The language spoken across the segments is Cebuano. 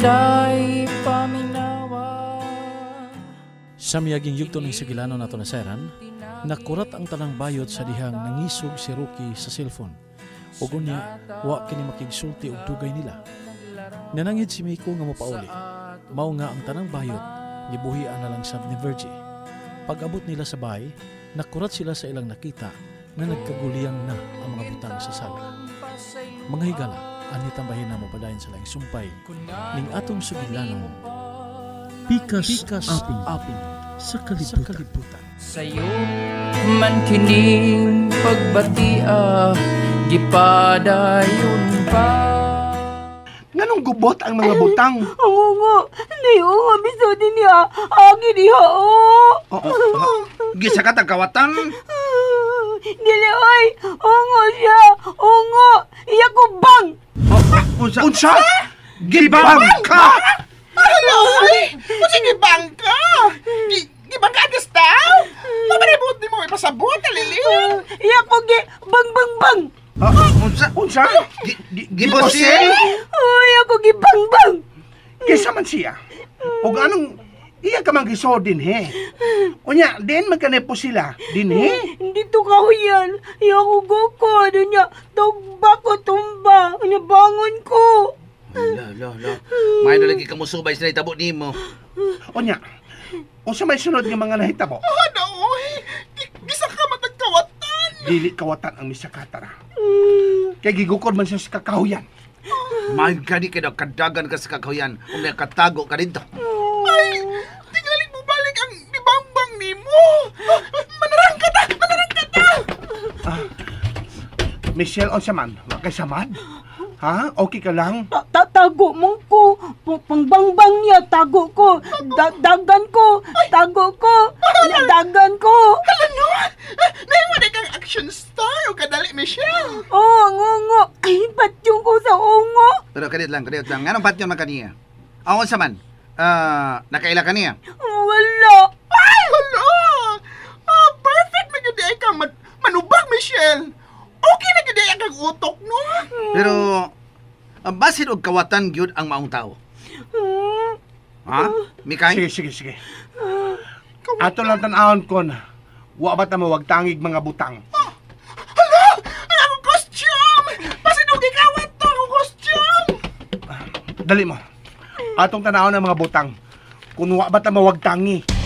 Inday paminawa. Sa miyaging yugto ng sugilano nato naseran, nakurat ang tanang bayot sa dihang nangisog si Rookie sa cellphone. Ug unya, wa kini makigsulti og dugay nila. Nanangid si Miko nga mopauli. Mao nga ang tanang bayot, gibuhian na lang sab ni Virgie. Pag-abot nila sa bahay, nakurat sila sa ilang nakita nga nagkaguliyang na ang mga butang sa sala. Mga higala, ani tambahin na mapadayon sa laing sumpay ning atong sugilanon. Pikas, Pikas aping, aping sa kalibutan. Sa'yo man kining pagbatia, gipadayon pa. Nganong gubot ang mga butang? Ang ungo, naiungo, biso din niya. Agi diha, oh. Oo. Gisa ka tagkawatan. Dili, oy. Ungo siya. Ungo. Iya ko bang. Unsa? Unsa? Gibang ka! Hala, oy! Unsa gibang ka? Gibang ka agas tao? Mabaribot ni mo ipasabot, alilin. Iya ko gi bang bang bang. Unsa? Unsa? Gibosil? Oh, iya ko gi bang bang. Kisa man siya. Og anong iya ka man gisod din he. Unya, din man kanepo sila. Din he. Dito ka huyan. Iya ko goko. Ano niya? Tugba ko tumba. Ano bangon ko. La, la, la. May na lagi ka musubay sa nahitabo nimo. Unya, unsa may sunod nga mga nahitabo? Ano, oy? Gisa ka matagkawatan. Dili kawatan ang misakatara. Kay gigukod man siya sa kakahuyan. May gani kay kadagan ka sa kakahuyan ug nakatago ka dito. Ay, tingali mo balik ang gibangbang nimo. Manarang ka ta, manarang ka ta. Michelle, unsa man? Wa kay samad? Ha? Okay ka lang? Tago mong ko. Pangbangbang niya, tago ko. Dagan ko. Tago ko. Dagan ko. Hala no, naiwan kang action star o kadali, Michelle. Oh, ang ungo. Ay, patyong ko sa ungo. Pero kadit lang, kadit lang. Nganong patyon man kaniya? Ang unsa man? Nakaila kaniya? Wala. Ay, hala. Perfect na gyud ay kang manubag, Michelle. Okay na gyud ay kang utok, no? Pero basin og kawatan gyud ang maong tao. Ha? Mikay? Sige, sige, sige. Ato lang tan-awon kon. Wa ba ta mawagtangig mga butang? Hala! Ang akong costume! Basin og gikawat to akong costume! Dali mo. Atong tan-awon ang mga butang. Kun wa ba ta mawagtangi?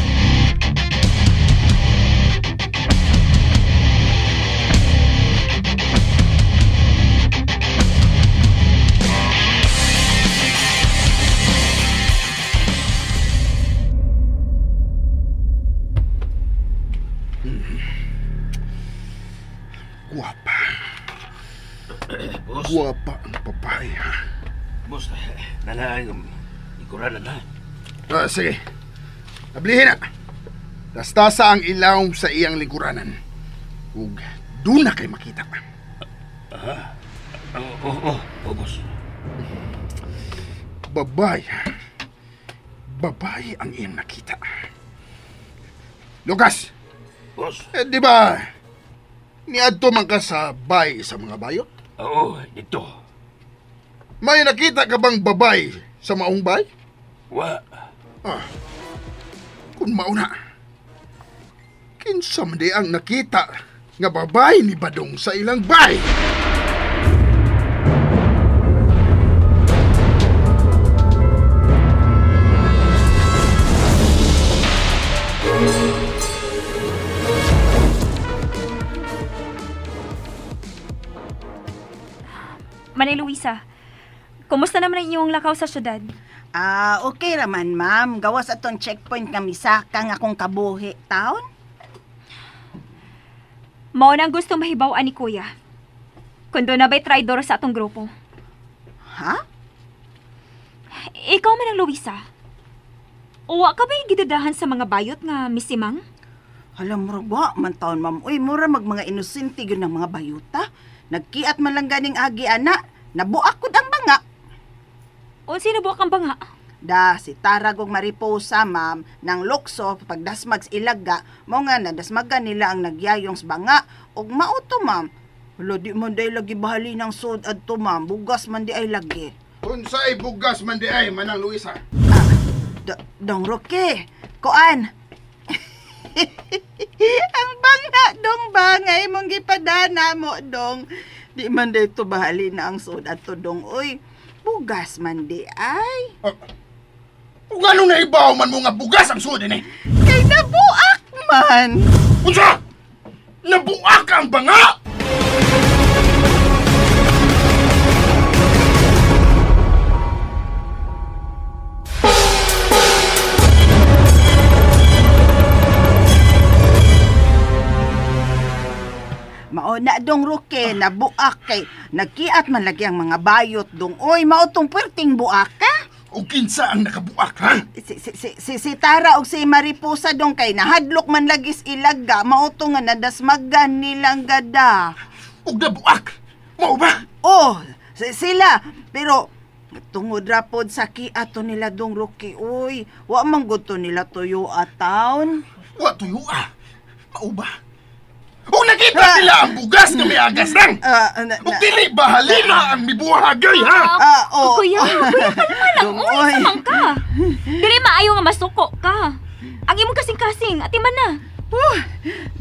Guwapa. Guwapa ang babae, ha? Boss, nalaang ikuranan na. Sige. Ablihin na. Tastasa ang ilaw sa iyang lingkuranan. Ug doon na kay makita. Oo, boss. Babae. Babae ang iyang nakita. Lucas! Boss. Eh, di ba, niadto man ka sa bay sa mga bayot? Oo, dito. May nakita ka bang babay sa maong bay? Wa. Kung mauna, kinsa man di ang nakita nga babay ni Badong sa ilang bay? Manay Luisa, kumusta naman ang iyong lakaw sa syudad? Okay raman, ma'am. Gawas atong checkpoint nga misaka nga akong kabuhi taon. Mao na ang gusto mahibaw-an ni Kuya. Kundo na ba'y traidor sa atong grupo? Ha? Ikaw man ang Luisa. Uwa ka ba'y gidudahan sa mga bayot nga misimang? Hala, mura wa man taon, ma'am. Uy, mura mag mga inosente yun ng mga bayuta. Nagkiat man lang ganing agi, ana. Nabuak ko ang banga. O sino buak ang banga? Da, si Tarag og Mariposa, ma'am, ng lokso, pagdasmag sa ilaga, mo nga nadasmagan nila ang nagyayong sa banga. Og mauto, ma'am. Hala, di man day lagi bahali ng sod adto, ma'am. Bugas man di ay lagi. Unsay bugas man di ay Manang Luisa? Dong Roque, kuan. Ang bangna dong bangay mong gipadana mo dong. Di man dito bahali na ang sud ato dong oy. Bugas man di ay. Ug anong naibaw man mo nga bugas ang sud ini? Kay nabuak man. Unsa? Nabuak ang banga? Mao na dong Roque, nabuak kay nagkiat man lagi ang mga bayot dong. Oy, mao tong perting buak ka. O kinsa ang nakabuak ha? Si Tara og si Mariposa dong kay nahadlok man lagi ilaga, mao to nga nadasmagan nilang gada. Og nabuak. Mao ba? Oh, sila pero tungod ra pod sa kiat to nila dong Roque. Oy, wa man gud to nila tuyo a taon. Wa tuyo ah. Mao ba? O nakita nila ang bugas nga miagas nang! O dili bahalina ang mibuhagay, ha? Oh. Kuya, kuya, kalma lang. Uy, samang ka. Dili maayo nga masuko ka. Ang imong kasing-kasing, ati man na.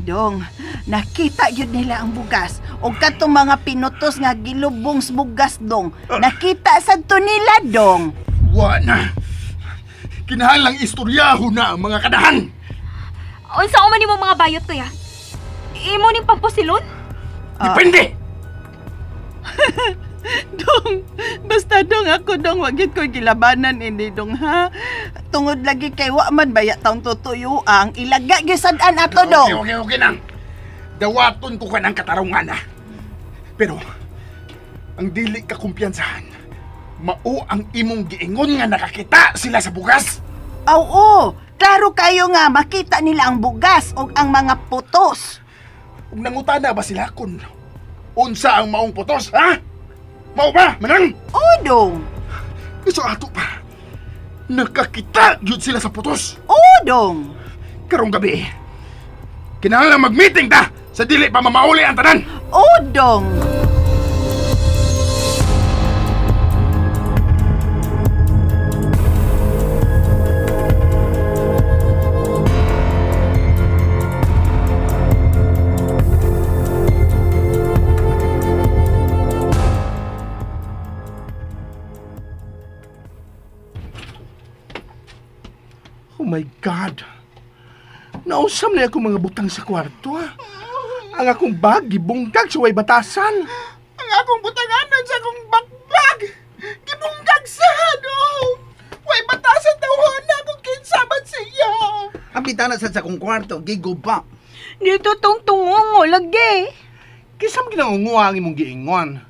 Dong, nakita yun nila ang bugas. O katong mga pinutos nga gilubong sa bugas, dong. Nakita sad to nila, dong. Wa na. Kinahanglang istoryahon na ang mga kadahan. Unsa man nimo mga bayot, kuya? Imo ning pampusilon? Depende! Dong, basta dong ako dong, wag gid ko gilabanan ini dong ha. Tungod lagi kay wa man baya taong tutuyo ang ilaga gyud sad-an ato dong. Okay nang. Dawaton ko kanang katarungan ha. Pero ang dili ka kumpiyansahan, mao ang imong giingon nga nakakita sila sa bugas. Aw, oo, klaro kayo nga makita nila ang bugas ug ang mga putos. Ug nangutana ba sila kun unsa ang maong putos, ha? Mao ba, Manang? Oo, dong. Iso ato pa. Nakakita gyud sila sa putos. Oo, dong. Karong gabi, kinahanglan mag-meeting ta sa dili pa mamauli ang tanan. Oo, dong. Oh my God! Nausam na akong mga butang sa kwarto, ha? Ang akong bag, gibungkag sa way batasan. Ang akong butanganan sa akong bakbag, gibungkag sa ano. Way batasan tawon na akong kinsaman siya. Ang bitana sa akong kwarto, giguba. Dito tong tungongo lagi. Kinsa man ginaungo ang imong giingon?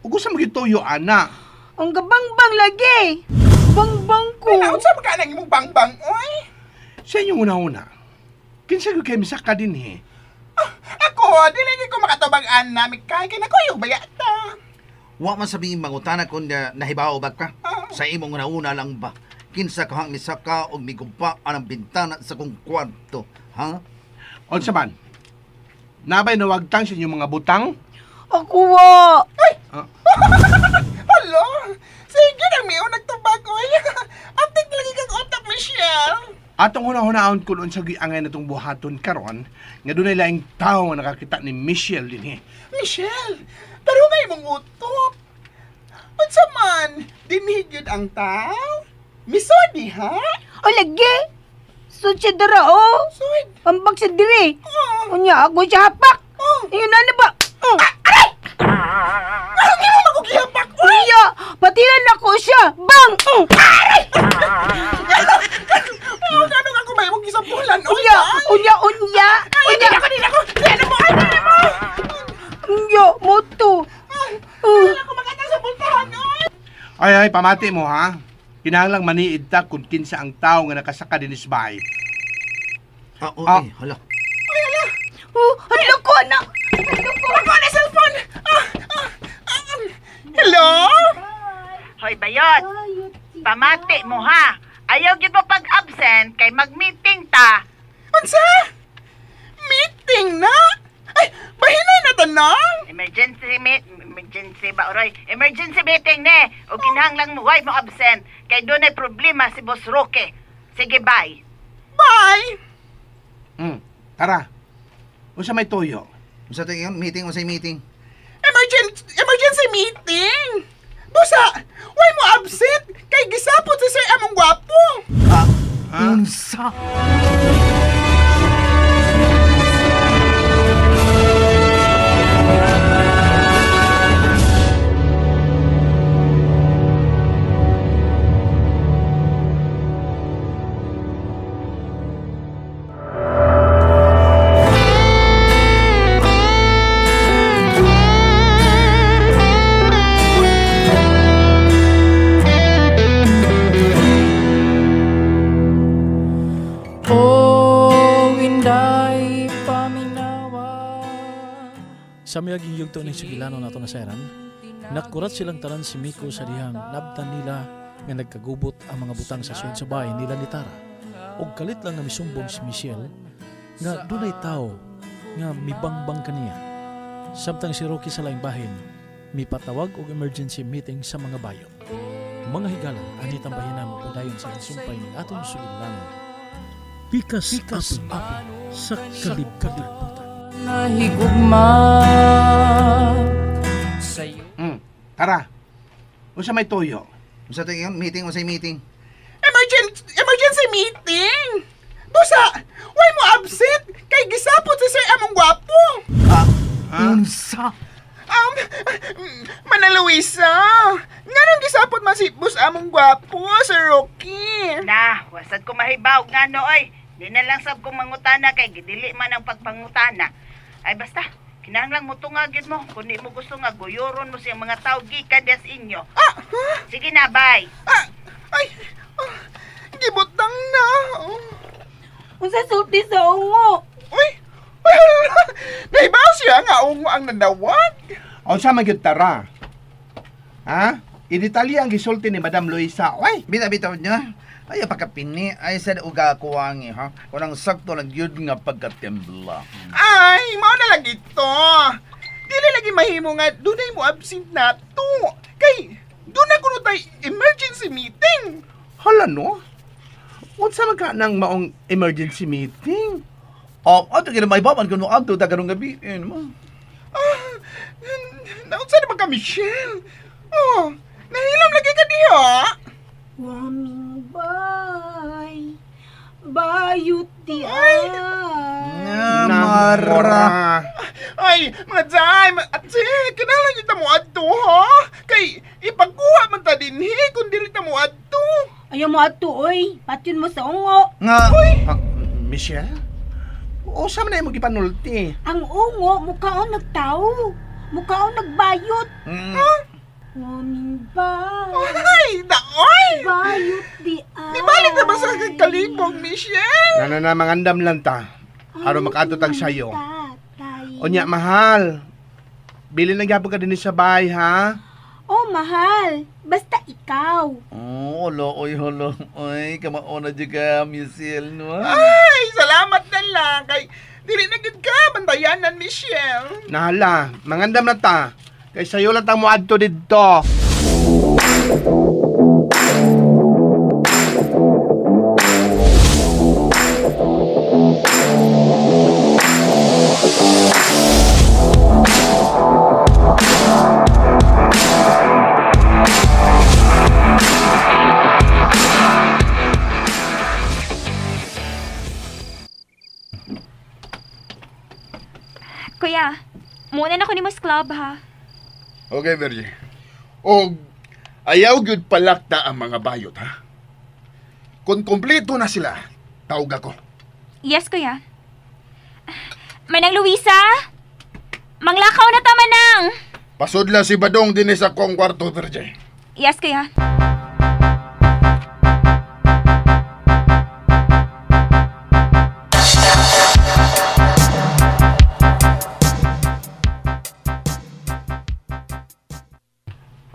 Ug unsa man gituyo ana? Ang gabangbang lagi. Bangbang ko. Ay, unsa man ka nang imong bangbang, oy? Sa inyong una-una, kinsa gyud kay misaka dinhi? Ako, dili gyud ko makatubag ana, mikay kay nakuyog ba yata? Wa man sabihin mangutana kun nahibaw ba ka? Sa imong una-una lang ba? Kinsa ka ang misaka og miguba ang bintana sa kong kwarto, ha? Unsa man? Nabay nawagtang sa inyong mga butang? Ako wa. Ay! Hala! Sige na, miyo, nagtubag, oy. Antik lagi kang utak, Michelle. Atong huna-hunaon kung unsa gyud angay natong buhaton karon, nga dunay laing tawo nga nakakita ni Michelle dinhi. Michelle, tarungay mong utok. Unsa man, dinhi gyud ang tao? Misodi, ha? O lagi. Sud siya dara, oh. Sud. Ambag sa diri. Oh. Unya, ako siya hapak. Oh. Ayun na ba? Aray! Anong imo magugihapak? Unya, patilan ako siya. Bang! Aray! Oh, ganun ako may mong gisampulan. Unya, unya, unya. Ay, unya. Dili ako, dili mo, ay, dili mo. Unya, moto. Ay, ako makatang sa pultahan, oy. Ay, pamati mo, ha? Kinahanglang maniid ta kung kinsa ang tao nga nakasaka dinis bahay. Okay, hala. Ay, hala. Oh, hala ko na. Ako na cellphone. Hello? Hoy, bayot. Pamati mo, ha? Ayaw gyud mo pag-absent kay mag-meeting ta. Unsa? Meeting na? Ay, bahinay na tanong. Emergency Emergency ba, oray? Emergency meeting ne. O kinahanglan mo, why mo absent? Kay doon ay problema si Boss Roque. Sige, bye. Bye! Tara. Unsa may toyo? Unsa to yun? Meeting, unsay meeting? Emergency meeting! Busa, why mo absent? Kay gisapot si Sir Among Gwapo. Unsa? Sa miyaging yugto ng sugilano nato na seran, nakurat silang tanan si Miko sa dihang nabtan nila nga nagkagubot ang mga butang sa sulod sa bahay nila ni Tara. Og kalit lang nga misumbong si Michelle nga dunay tao nga mibangbang kaniya. Samtang si Rocky sa laing bahin, mipatawag og emergency meeting sa mga bayot. Mga higala, anitang bahina mo padayon sa sumpay ng atong sugilano. Pikas, Pikas apin sa kalibutan. Nahigugma sa'yo. Tara. Unsa may toyo? Unsa to yun? Meeting, unsay meeting? Emergency meeting! Busa, why mo absent? Kay gisapot si Sir Among Gwapo. Unsa? Mana Luisa, nganong gisapot man si Boss Among Gwapo, Sir Rocky? Na, wasad ko mahibaw nga no, oy. Di na lang sab kong mangutana kay gidili man ang pagpangutana. Ay basta, kinahanglan mo tungagin mo. Kung di mo gusto nga guyuron mo siyang mga tao gikan diya sa inyo. Sige na, bye. Gibutang na. Unsa sulti sa ungo? Uy, nahibaw siya nga ungo ang nanawag. Unsa man gyud Tara? Ha? Initalya ang gisulti ni Madam Luisa. Oy, bitaw niya. Ay, pagkapini, ay sa uga kuwangi, ha? Kunang sakto lang yun nga pagkatembla. Ay, mao na lang ito. Dili lagi mahimo nga dunay mo absent na to. Kay, doon na kuno tay emergency meeting. Hala no? Unsa man ka nang maong emergency meeting? Oh, ato kini may baban kuno adto ta karong gabi. Mo. Naunsa na ba ka, Michelle? Oh, nahilom lagi ka diha. Waming bay, bayot di ay. Namara. Ay, mga day, ate, kinahanglan gyud ta mo adto, ha? Kay ipagkuha man ta dinhi kung dili ta mo adto. Ayaw mo adto, oy. Patyon mo sa ungo. Nga. Oy. Michelle? Usa man na imong gipanulti. Ang ungo mukaon nagtawo. Mukaon nagbayot. Ha? Waming bay. Ay, daoy! Bayot di ay. Di balik na ba sa kalibog, Michelle? Na, mangandam lang ta. Aron makaadto tag sayo. Onya, mahal. Bilin lang gyapon ka dinhi sa bahay, ha? Oh, mahal. Basta ikaw. Oh, olo, oy, olo. Oy, kamao na dyan ka, Michelle, no? Ay, salamat na lang. Kay, dili na gid ka, bantayanan, Michelle. Nahala, mangandam na ta. Kay sayo lang tang moadto didto. Kuya, muna na ko ni Mas Club, ha? Okay, Virgie. Og ayaw gyud palakta ang mga bayot, ha? Kung kompleto na sila, tawag ako. Yes, kuya. Manang Luisa? Manglakaw na ta, Manang! Pasudla si Badong din sa kong kwarto, Virgie. Yes, kuya.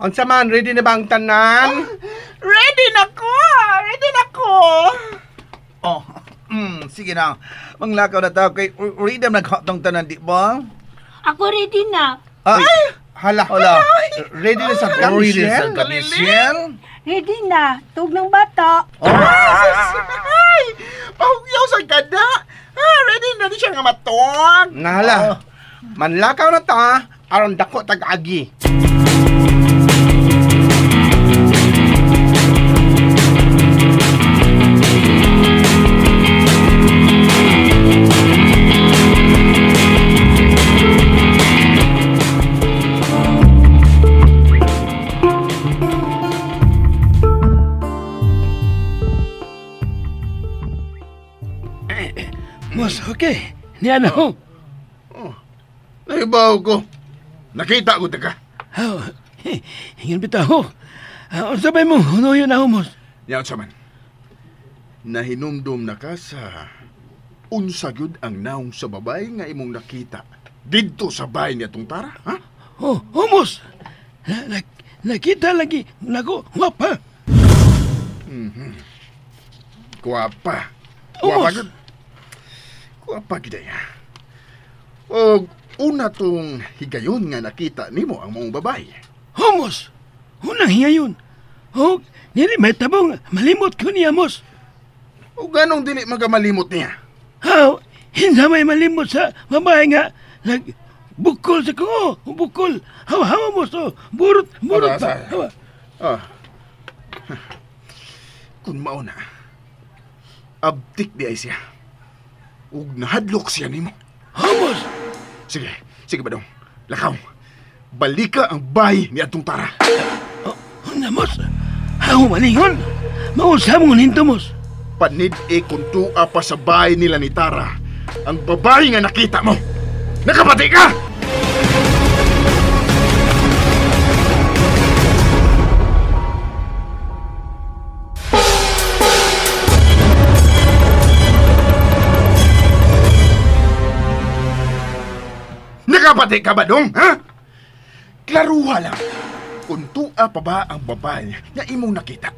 Unsa man, ready na ba ang tanan? Ready na ko! Ready na ko! Oh, sige na. Manglakaw na tao kay ready na naghatong tanan, di ba? Ako ready na. Ay! Hala. Hala. Ready na sa ka, Ready sa Michelle? ka, Michelle? Ready na. Tug ng bata. Ay! Pahugyaw sa kada. Ah, ready na di siya nga matog. Nga hala. Manlakaw na ta, aron dako tag-agi. Boss, okay. Niya na ho. Nahibaw ko. Nakita ko ka. Oh, hingan bitaw ho. Unsa ba mo hunuyon na ho, boss? Niya unsa man. Nahinumdum na ka sa unsa gyud ang naong sa babay nga imong nakita didto sa bahay niya tong Tara, ha? Oh, oh, boss. Nakita lagi nako, wapa. Kuwapa. Oh, Kuwapa boss. gyud. Kuwapa gyud ay. Og una tong higayon nga nakita nimo ang maong babay. Homos! Unang higayon. Oh, dili may tabong malimot ko niya, boss. O ganong dili magamalimot niya. How? Hinsa may malimot sa babae nga nagbukol sa ko. Bukol. Hawa, hawa mo so. Burot, burot Ora, pa. Hawa. Ah. Kung mao na, abtik di ay siya. Ug nahadlok siya nimo. Homos! Sige, sige ba dong. Lakaw. Balika ang bahay ni atong Tara. Una, mos. Hawa malingon. Mausap mo ninto, mos. Panid e kung tua pa sa bahay nila ni Tara. Ang babae nga nakita mo. Nakapati ka! Nakapati ka ba dong, ha? Klaruha lang. Kung tua pa ba ang babae nga imong nakita?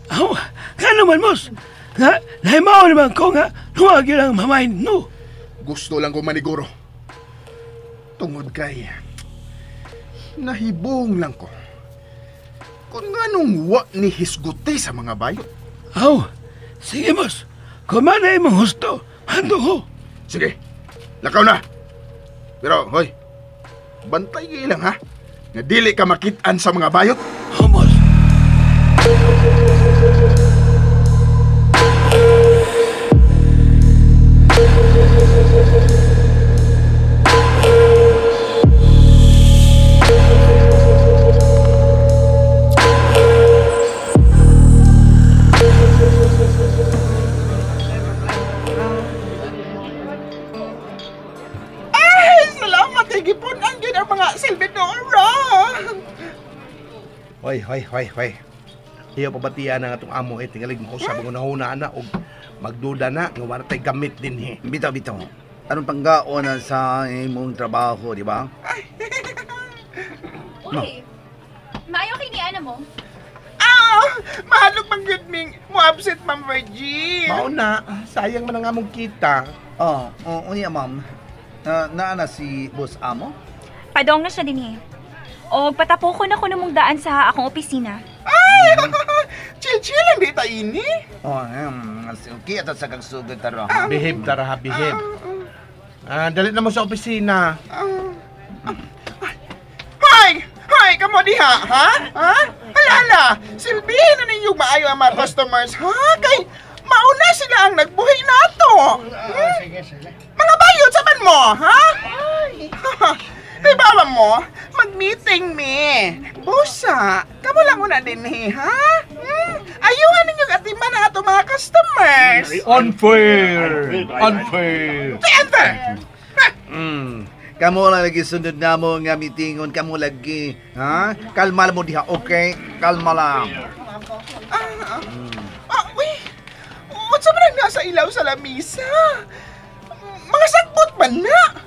Hawa, nga naman, mos. Na, nahimaw naman ko nga, huwag yun ang mamain, no. Gusto lang ko maniguro. Tungod kay nahibong lang ko. Kung nganong wa ni hisguti sa mga bayot. Aw, sige, mos. Kumana imong husto. Hando ko. Sige, lakaw na. Pero, hoy, bantay ka lang ha. Nga dili ka makitaan sa mga bayot. Homos. Ay, salamat kay gipon-an gyud ang mga silbidora. Hoy, hoy, hoy, hoy. Iyo pabatian ang atong amo eh tingalig mo usab ang unahuna na og magduda na nga wala tay gamit dinhi. Bitaw, bitaw. Anong panggaon na sa imong trabaho, di ba? Uy, maayo kay ni ana mo. Ah, mahalog man gyud ming mo absent Ma'am Virgie. Mao na, sayang man ang among kita. Oh, oh, unya, ma'am. Naa na si Boss Amo? Padong na siya dinhi. O patapoko na ko namong daan sa akong opisina. Ay, chill-chill lang di ta ini. Oh, okay, ato sa kagsugod taro. Behave tara ha, behave. Ah, dali na mo sa opisina. Hoy! Hoy, kamo diha, ha? Ha? Hala, hala. Silbihin na ninyo maayo ang mga customers, ha? Kay mauna sila ang nagbuhi nato. Hmm? Mga bayot, saban mo, ha? Di ba mo, mag-meeting mi. Busa, kamo lang una din eh, ha? Hmm? Ayuhan ninyong atiman ang ato mga customers. Unfair! Unfair! Di unfair! Kamo lang lagi sunod na mo nga meetingon, kamo lagi, ha? Kalma lang mo diha, okay? Kalma lang. Ah, uy! Unsa man ang nasa ilaw sa lamisa? Mga sagbot man na!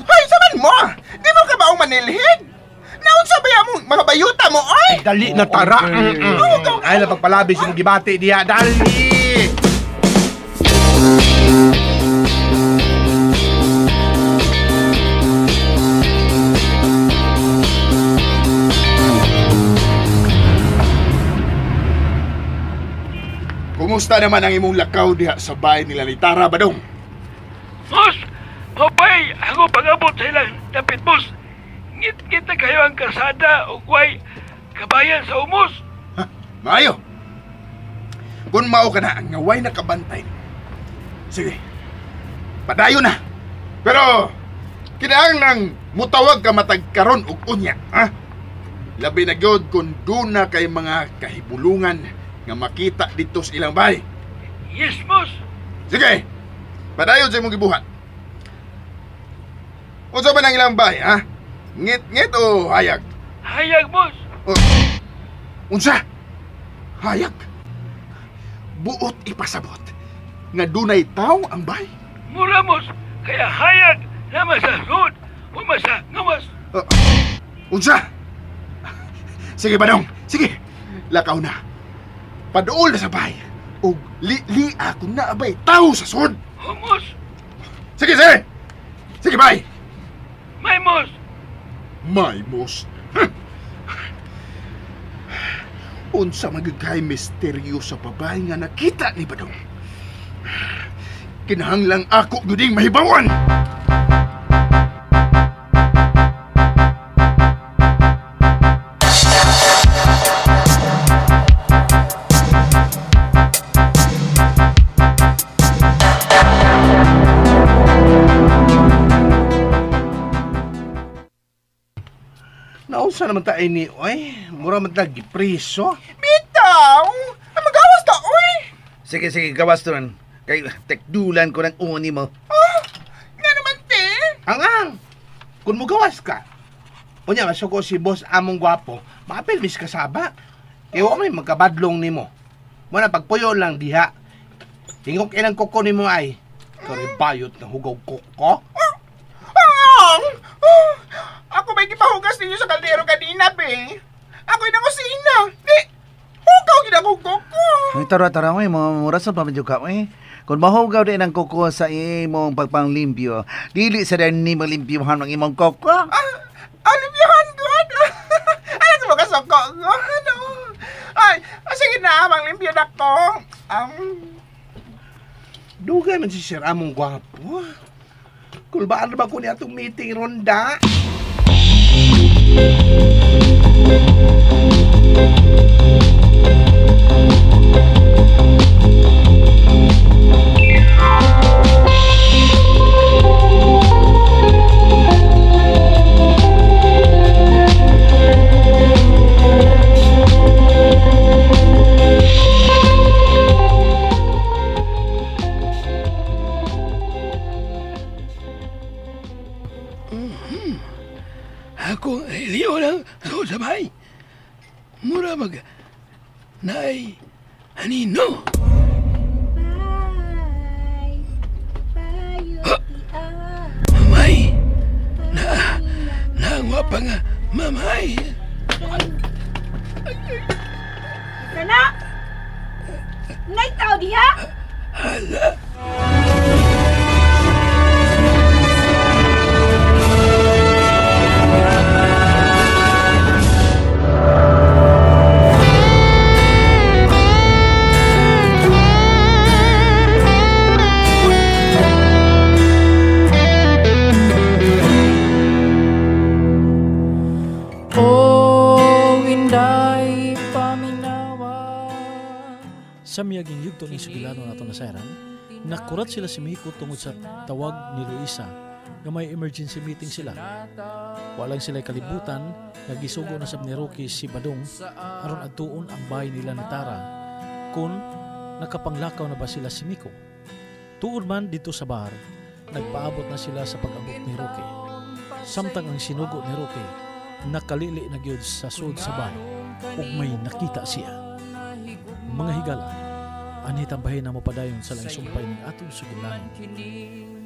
Hoy, saman mo! Di mo ka baong manilhig? Naunsa ba mong mga bayuta mo, oy? Dali na tara. Ay na pagpalabi si mong gibati diha. Dali! Kumusta naman ang imong lakaw diha sa bahay nila ni Tara, Badong? Boss, mapay ako pag-abot sa ilang dapit, boss. Ngit-ngit na kayo ang kasada o way kabayan sa umos. Ha? Maayo. Kung mao ka na, ang ngaway nakabantay. Sige, padayon na. Pero, kinahanglang mutawag ka matag karon og unya, ha? Labi na gyud kung duna kay mga kahibulungan nga makita dito sa ilang bahay. Yes, boss. Sige, padayon sa imong gibuhat. Unsa ba nang ilang bahay, ha? Ngit-ngit o hayag? Hayag, boss. Oh. Unsa? Hayag? Buot ipasabot nga dunay tawo ang bahay. Mura, boss. Kaya hayag naman sa sud o masa ngawas. Unsa? Sige, Badong. Sige. Lakaw na. Paduol na sa bahay. O li-li ako na abay tao sa sud. Humos. Sige, sige. Sige, bye. May mos. May mos. Unsa magigay misteryo sa babae nga nakita ni Badong. Kinahanglang ako gyuding mahibawan. Nausa naman tayo ni, oy. Mura man tayo gipriso. Bitaw! Magawas ka, oy! Sige, sige, gawas to rin. Kay tekdulan ko ng uni mo. Oh, nga naman, te. Ang-ang! Kung mugawas ka, unya, masuko si boss among gwapo, maapil mis kasaba. Kaya oh. May magkabadlong ni mo. Muna, pagpuyo lang diha. Tingok ilang kuko ni mo ay. Karibayot na hugaw kuko. Oh, ang! Oh, ako may gipahugas ninyo sa kaldero kanina, be. Ako'y nangusina. Di, hugaw gid akong kuko. Ay, tara, tara, oy. Mura sa pamedyo ka, oy. Kung mahugaw din ang kuko sa imong pagpanglimpyo, dili sa din ni malimpyohan ang imong kuko. Ah, limpyohan good. Ay, sa mga soko ko. Ano? Ay, sige na, manglimpyo na ko. Dugay man si Sir among gwapo. Kulbaan na ba ko niya itong meeting ronda? Ako liyo lang ako sa bahay. Mura mag naay anino. Bye. Bye. Mamay. Na nangwa pa nga mamay. Sana. Nay tao diha. Hala. Sa miyaging yugto ni Sugilano nato nasayran, nakurat sila si Miko tungod sa tawag ni Luisa nga may emergency meeting sila. Walang sila kalibutan, nagisugo na sab ni Rocky si Badong aron adtuon ang bahay nila ni Tara kung nakapanglakaw na ba sila si Miko. Tuod man dito sa bar, nagpaabot na sila sa pag-abot ni Rocky. Samtang ang sinugo ni Rocky, nakalili na gyud sa sud sa bar ug may nakita siya. Mga higala, anhi tambahin na mapadayon sa lang sumpay ng atong sugilanon.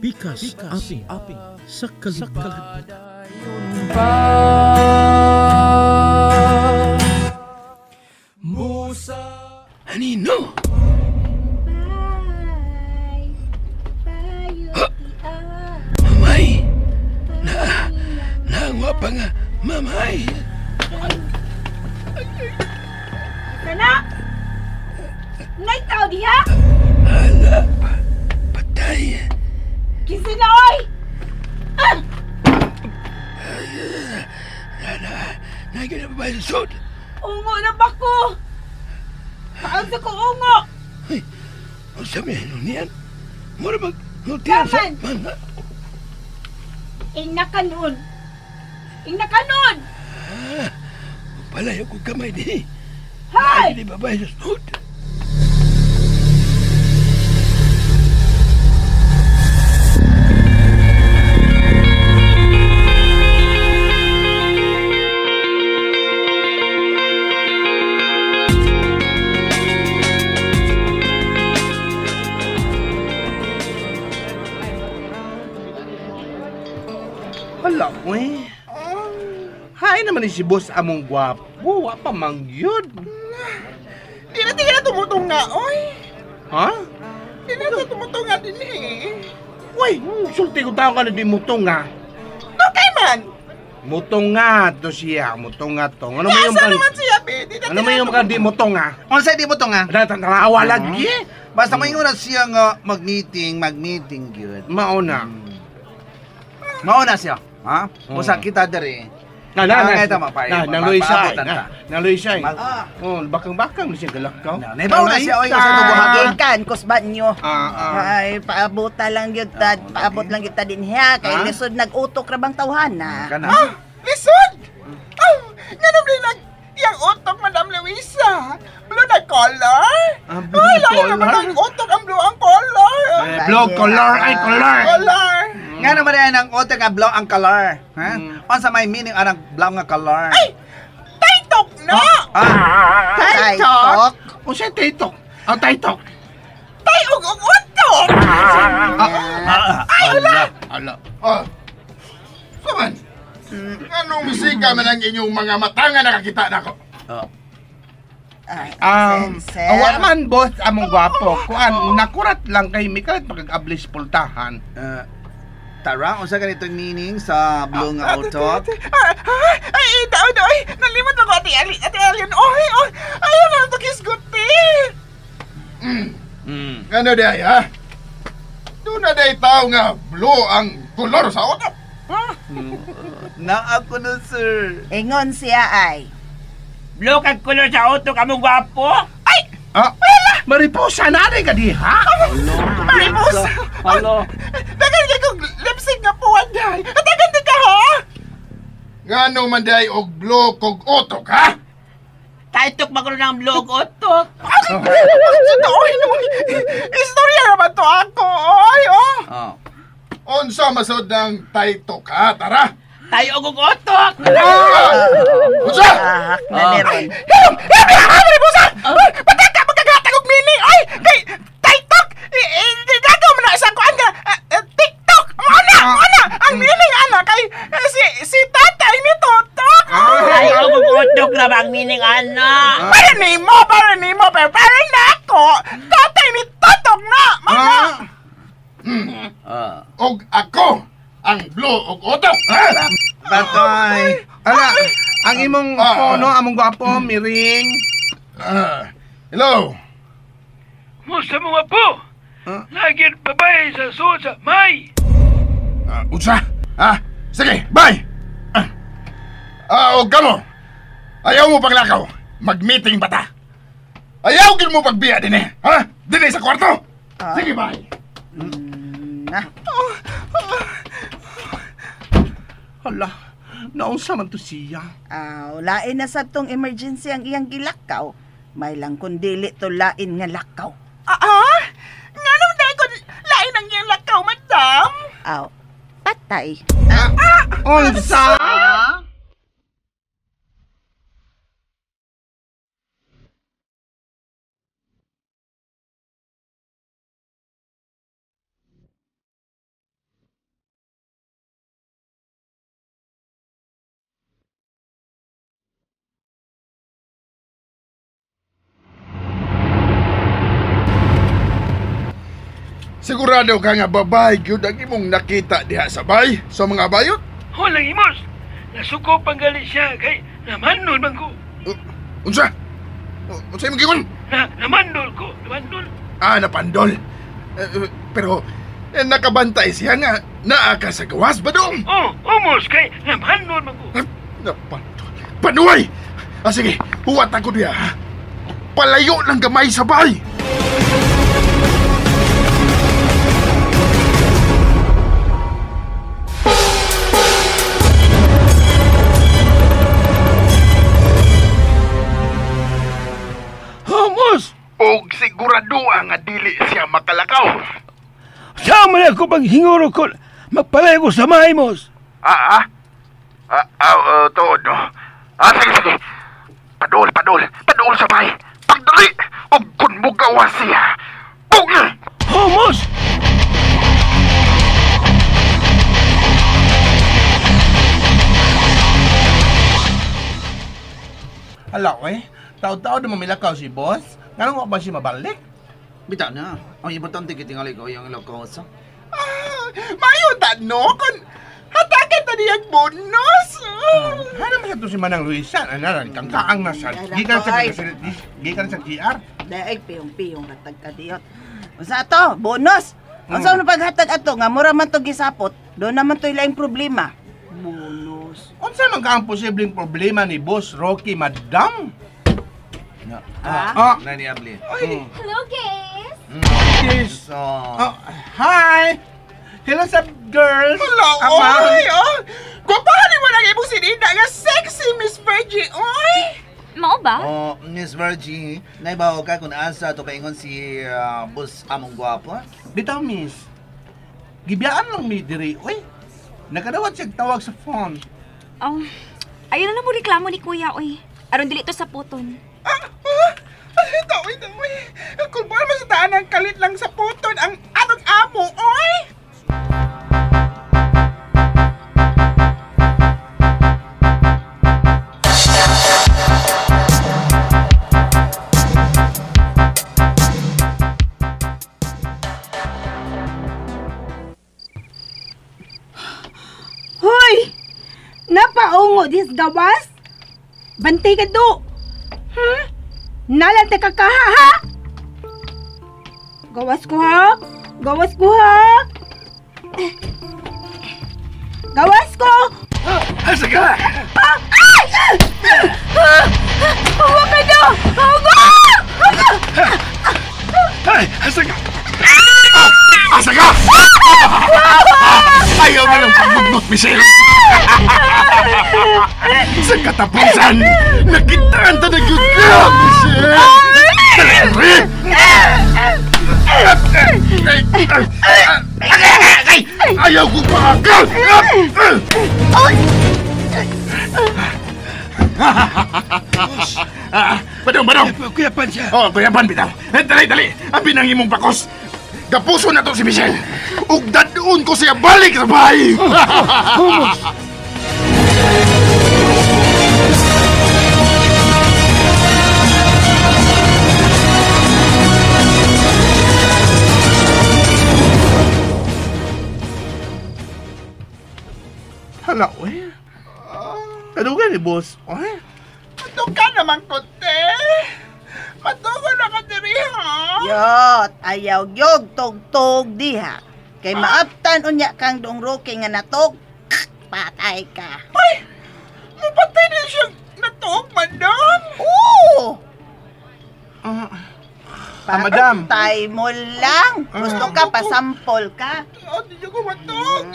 Pikas, aping, aping, sa kalibutan. Anino? Bye. Bye. Mamay. Nangwa pa nga mamay. Sana. Nay tao diha? Hala, patay. Kinsa na oy? Ah! Nagay na babae sa sud. Ungo na ba ko? Paano sa ko ungo? Ay, ang sabi niyan? Mura mag... Taman! Ing nakanon. Ing nakanon! Palayo ko kamay di. Hay! Nagay na babae sa sud. Hala, uy. Hay naman ni si boss among gwapo. Wa pa mang yun. Di na tingnan tumutunga, oy. Ha? Di na ito tumutunga din eh. Uy, sulti ko tao ka na di mutunga. Okay man. Mutunga to siya, mutunga to. Ano may yung Asa naman siya, be? Di na Ano may yung di mutunga? Unsa di mutunga? Natatawa lagi. Basta maingon na siya nga mag-meeting, mag-meeting gyud. Mauna. Mauna siya. Ha? Busa kita diri. Na na na. Na na Luisa. Na Luisa. Oh, bakang-bakang siya galakaw. Naibaw na siya oy sa tubuhaton. Gikan kusban nyo. Ay, paabuta lang gyud ta, paabot lang gyud ta dinhi kay lisod nag-utok ra bang tawhana. Ah, lisod. Ah, nganong di nag iyang utok Madam Luisa? Blue na color? Ay, lahi naman ang utok ang blue ang color. Blue color ay color. Color. Nga naman ay ang utok nga blue ang color. Ha? Unsa may meaning anang blue nga color? Ay, taytok na. Ah, taytok. Unsa taytok? Ang taytok. Tayog og utok. Ay, ala. Ala. Ah. Saman. Anong misika man ang inyong mga mata nga nakakita nako? Awa man boss among gwapo. Kuan nakurat lang kay mikalit makag-ablis pultahan. Tara, unsa ganitong meaning sa blue nga utok? Ay, daw daw ay nalimot ako ate Ali, ate Alien. Oy, oy. Ayaw na to kisguti. Ano di ay ha? Doon na day tao nga blue ang kolor sa utok. Na ako na, sir. Ingon siya ay. Blue kag kolor sa utok among gwapo. Ay! Ah, mariposa na rin ka diha. Mariposa. Halo. Dagan kay kog lipstick nga puwan day. Dagan di ka ha? Ngano man day og blue kog utok ha? Taytok ba ng blue og utok? Ay, istorya naman to ako. Ay, oh. Unsa masud ng taytok ha? Tara. Tayo og utok. Unsa? Na meron. Hilom, hilom, mariposa. Pataka magkagatag og mini. Ay, kay taytok. Gagaw man na sa kuan nga TikTok. Ana, ana, ang meaning ana kay si tatay ni Totok. Tayo og utok ra bang meaning ana? Para nimo, pero para nako. Tatay ni Totok na. Mga. Og ako ang blue og utok. Patay. Ala, ang imong pono, among gwapo, miring. Hello. Musta mo nga po? Lagi babae sa suot sa may. Unsa? Ha? Sige, bye. Og kamo. Ayaw mo paglakaw. Mag-meeting ba ta? Ayaw gid mo pagbiya dinhi, ha? Dinhi sa kwarto. Sige, bye. Na. Hala, naunsa man to siya? Aw, lain na sa tong emergency ang iyang gilakaw. May lang kun dili to lain nga lakaw. Ah? Nganong dai ko lain ang iyang lakaw, madam? Aw, patay. Unsa? Sigurado ka nga babae gyud ang imong nakita diha sa bay sa mga bayot? Walang imos. Nasuko panggali siya kay namanon man ko. Unsa? Unsa imong giingon? Namandol ko, namandol. Ah, napandol. Pero nakabantay siya nga naa ka sa gawas ba dong? Oh, almost kay namandol man ko. Napandol. Panuay! Ah, sige, huwat ako diya. Ha? Palayo lang gamay sa bahay. Almost! Og sigurado ang dili siya makalakaw. Sama na ako paghinguro ko. Magpalay ko sa maimos. Tuod no. Ah, sige, sige. Padol sa bahay. Pagdali! Og kun mugawa siya. Bugil! Almost! Hala, eh. Taon-taon na mamilakaw si boss. Nganong ba siya mabalik? Bitaw na. Ang importante kitingali ko yung Ilocos. Mayo ta no kun hatakan ta niyang bonus. Hana man sa to si Manang Luisa, ana kang kaang na sa gikan sa GR. Daig piyong-piyong ratag ka diyot. Unsa ato? Bonus. Unsa man paghatag ato nga mura man to gisapot, do naman to ilaing problema. Bonus. Unsa man ka ang posibleng problema ni Boss Rocky, Madam? Nani abli. Hello, guys! Yes. Oh, hi! Hello sa girls! Hello, oy! Oh, gupahan mo lang imong sinina nga sexy Miss Virgie, oy! Mao ba? Oh, Miss Virgie, naibaw ka kung asa to paingon si boss among gwapo? Bitaw, miss. Gibiyaan lang mi diri, oy. Nakadawat siya tawag sa phone. Oh, ayun na lang mo reklamo ni Kuya, oy. Aron dili to sa puton. Taoy, taoy. Kulbaan mo sa taan ang kalit lang sa puton ang atong amo, oy! Hoy! Napaungo dis gawas? Bantay ka do! Nalante ka kaha, ha? Gawas ko, ha? Gawas ko, ha? Gawas ko! Asa ka? Ay! Huwag ka do! Huwag! Ay, asa ka? Asa ka? Ayaw na ng pagbugnot, Michelle! Sa katapusan, nakitaan ta na gyud ka, Michelle! Dali! Ayaw ko paakal! Badong, badong! Kuya Pan siya. Oh, Kuya Pan, bitaw. Dali, dali! Abi nang imong bakos! Gapuso na to si Michelle! Ug dadoon ko siya balik sa bahay! Hala, oy. Kadugay ni boss, oy. Matuka naman kote. Matuko na ka diri, ha? Yot, ayaw gyog tugtog diha. Kay maaptan unya kang dong Rocky nga natog, patay ka. Ay, mupatay na siya natog, madam. Oo. Madam. Patay mo lang. Gusto ka, pasampol ka. Oh, di ko matog.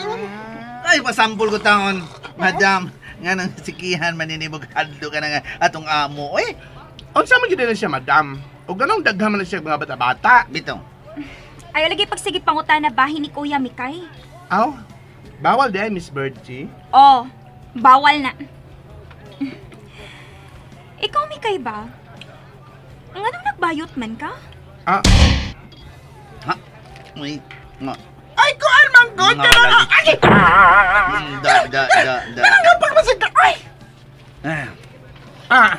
Ay, pasampol ko taon, madam. Nga nang sikihan, maninimog hadlo ka na nga atong amo, oy. Unsa man gyud na siya, madam? O ganong daghan man na siya mga bata-bata. Bitaw. Ayaw lagi pagsige pangutana bahin ni Kuya Mikay. Aw, bawal di ay, Miss Virgie. Oh, bawal na. Ikaw, Mikay ba? Nganong nagbayot man ka? Ah. Ha? Uy, nga. Ay, kuan man gud Nga, ka na. lagi. Ay! Da, da, da, da. Nangapag masag ka. Ay! Ah.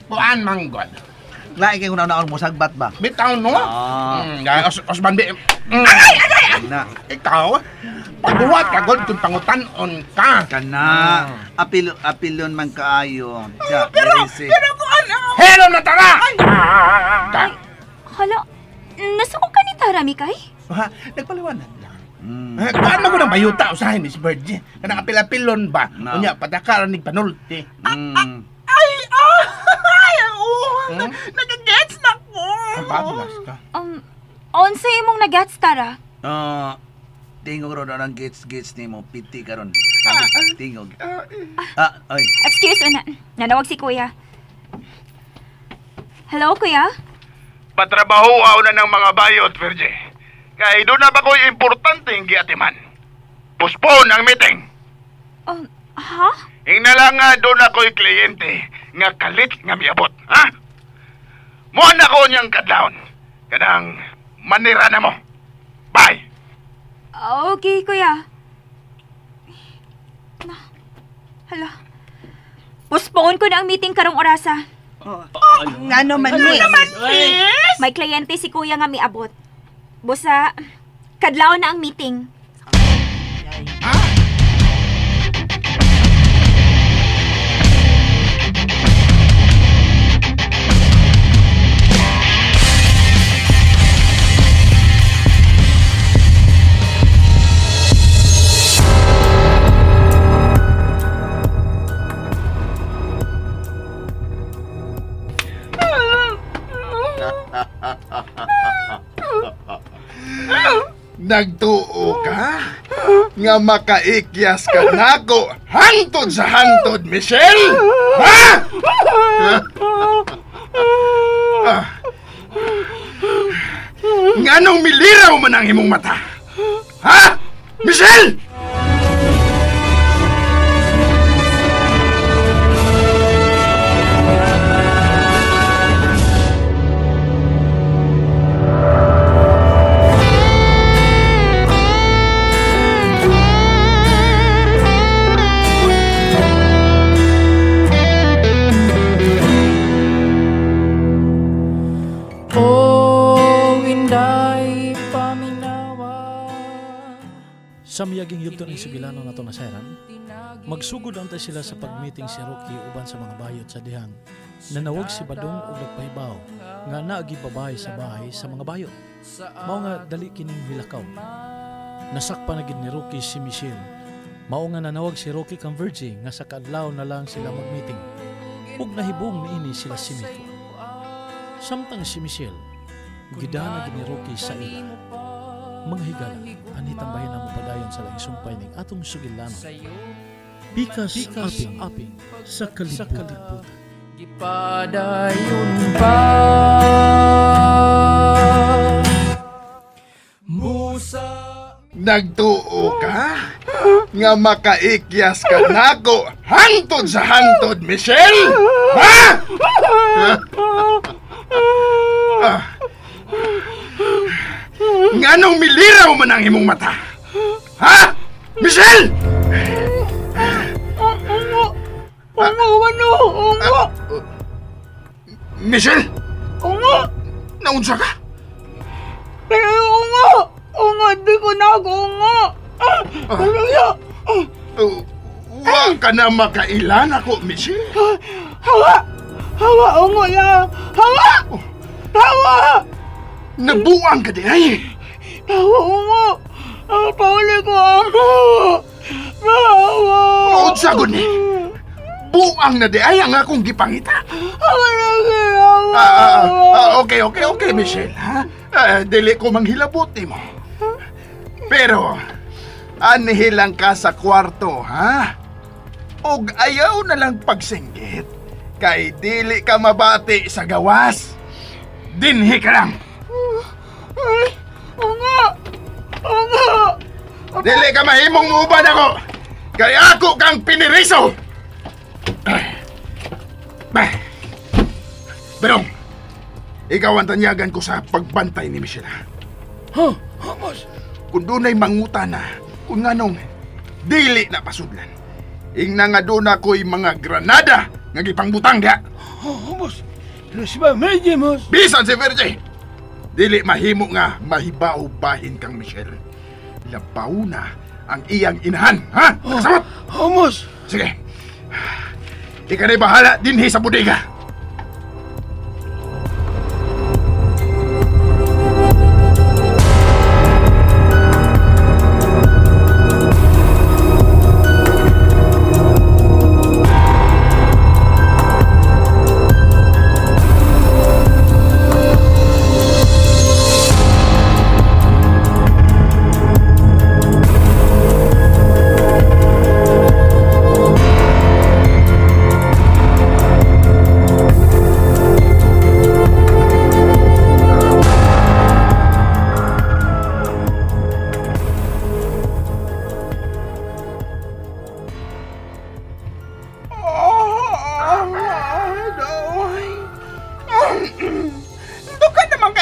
Kuan man gud. Lain kay una-una mo sagbat ba? Bitaw no? Ah. Osman bi. Ay, ay, ay. Na. Ikaw, pagbuhat ka gud kung pangutan-on ka. Kana. Apilon man kaayo. Ja, Pero, dirisi. pero kuan, Hello na tara! Ay, hala, nasuko ka ni Tara, Mikay? Ha? Nagpaliwanag lang. Paano ko nang bayuta usahay, Miss Virgie? Kanang apil-apilon ba? No. Unya, padakaran ni panulti. Ay, ay, oh, nagagets na ko. Pablas ka. Unsa imong nagets, Tara? Tingog ron ang gets-gets ni mo, piti ka ron. Tingog. Ay. Excuse, una. Nanawag si Kuya. Hello, Kuya? Patrabaho na ng mga bayot, Virgie. Kay doon na ba ko'y importante ang giatiman? Postpone ang meeting. Ha? Ingna lang nga doon ako'y kliyente nga kalit nga miabot, ha? Muan ako niyang kadlawon. Kanang manira na mo. Bye! Okay, Kuya. Na, hala. Postpone ko na ang meeting karong orasa. Ngano man, miss? May kliyente si Kuya nga miabot. Busa, kadlaw na ang meeting. Nagtuo ka? Nga makaikyas ka nako hangtod sa hangtod, Michelle? Ha? Nganong miliraw man ang imong mata? Ha? Michelle! Sa miyaging yugto ng sugilano na ito nasairan, magsugod antay sila sa pagmeeting si Rocky uban sa mga bayot sa dihang. Nanawag si Badong og nagpahibaw nga naagi babae sa bahay sa mga bayot. Mao nga dali kining milakaw. Nasakpa na gid ni Rocky si Michelle. Mao nga nanawag si Rocky kang Virgie nga sa kaadlaw na lang sila magmeeting. Ug nahibong niini sila si Miko. Samtang si Michelle, gidana gid ni Rocky sa ila. Mga higala, anitang bahin ang mapadayon sa laing sumpay ning atong sugilano. Pikas, aping, aping, sa kalibutan. Gipadayon pa Musa. Nagtuo ka? Nga makaikyas ka nako hangtod sa hangtod, Michelle? Ha? Nganong miliraw man ang imong mata? Ha? Michelle! Ungo, ungo. Michelle! Ungo! Naunsa ka? Pero ungo! Ungo, di ko na ako ungo! Wa ka na makailan ako, Michelle? Hawa! Hawa, ungo ya! Hawa! Tawa! Nabuang ka di ay! Tawa, ungo! Pauli ko ako! Tawa! Maunsa ko ni! Buang na di ay ang akong gipangita! Hawa lagi! Hawa! Okay, Michelle, ha? Dili ko manghilabot mo. Pero, anhi lang ka sa kwarto, ha? Og ayaw na lang pagsinggit, kay dili ka mabati sa gawas. Dinhi ka lang! Ay, ungo! Ungo! Dili ka mahimong muuban ako! Kay ako kang piniriso! Berong, ikaw ang tanyagan ko sa pagbantay ni Michelle. Huh? Boss? Kung doona'y manguta na, kung anong dili na pasudlan. Ingna nga doon ako'y mga granada nga gipangbutang diha. Oh, boss. Si ba Virgie, boss? Bisan si Virgie! Dili mahimo nga mahibaw bahin kang Michelle. Labaw na ang iyang inahan, ha? Nakasamot? Oh, boss. Sige. Ika na'y bahala dinhi sa bodega.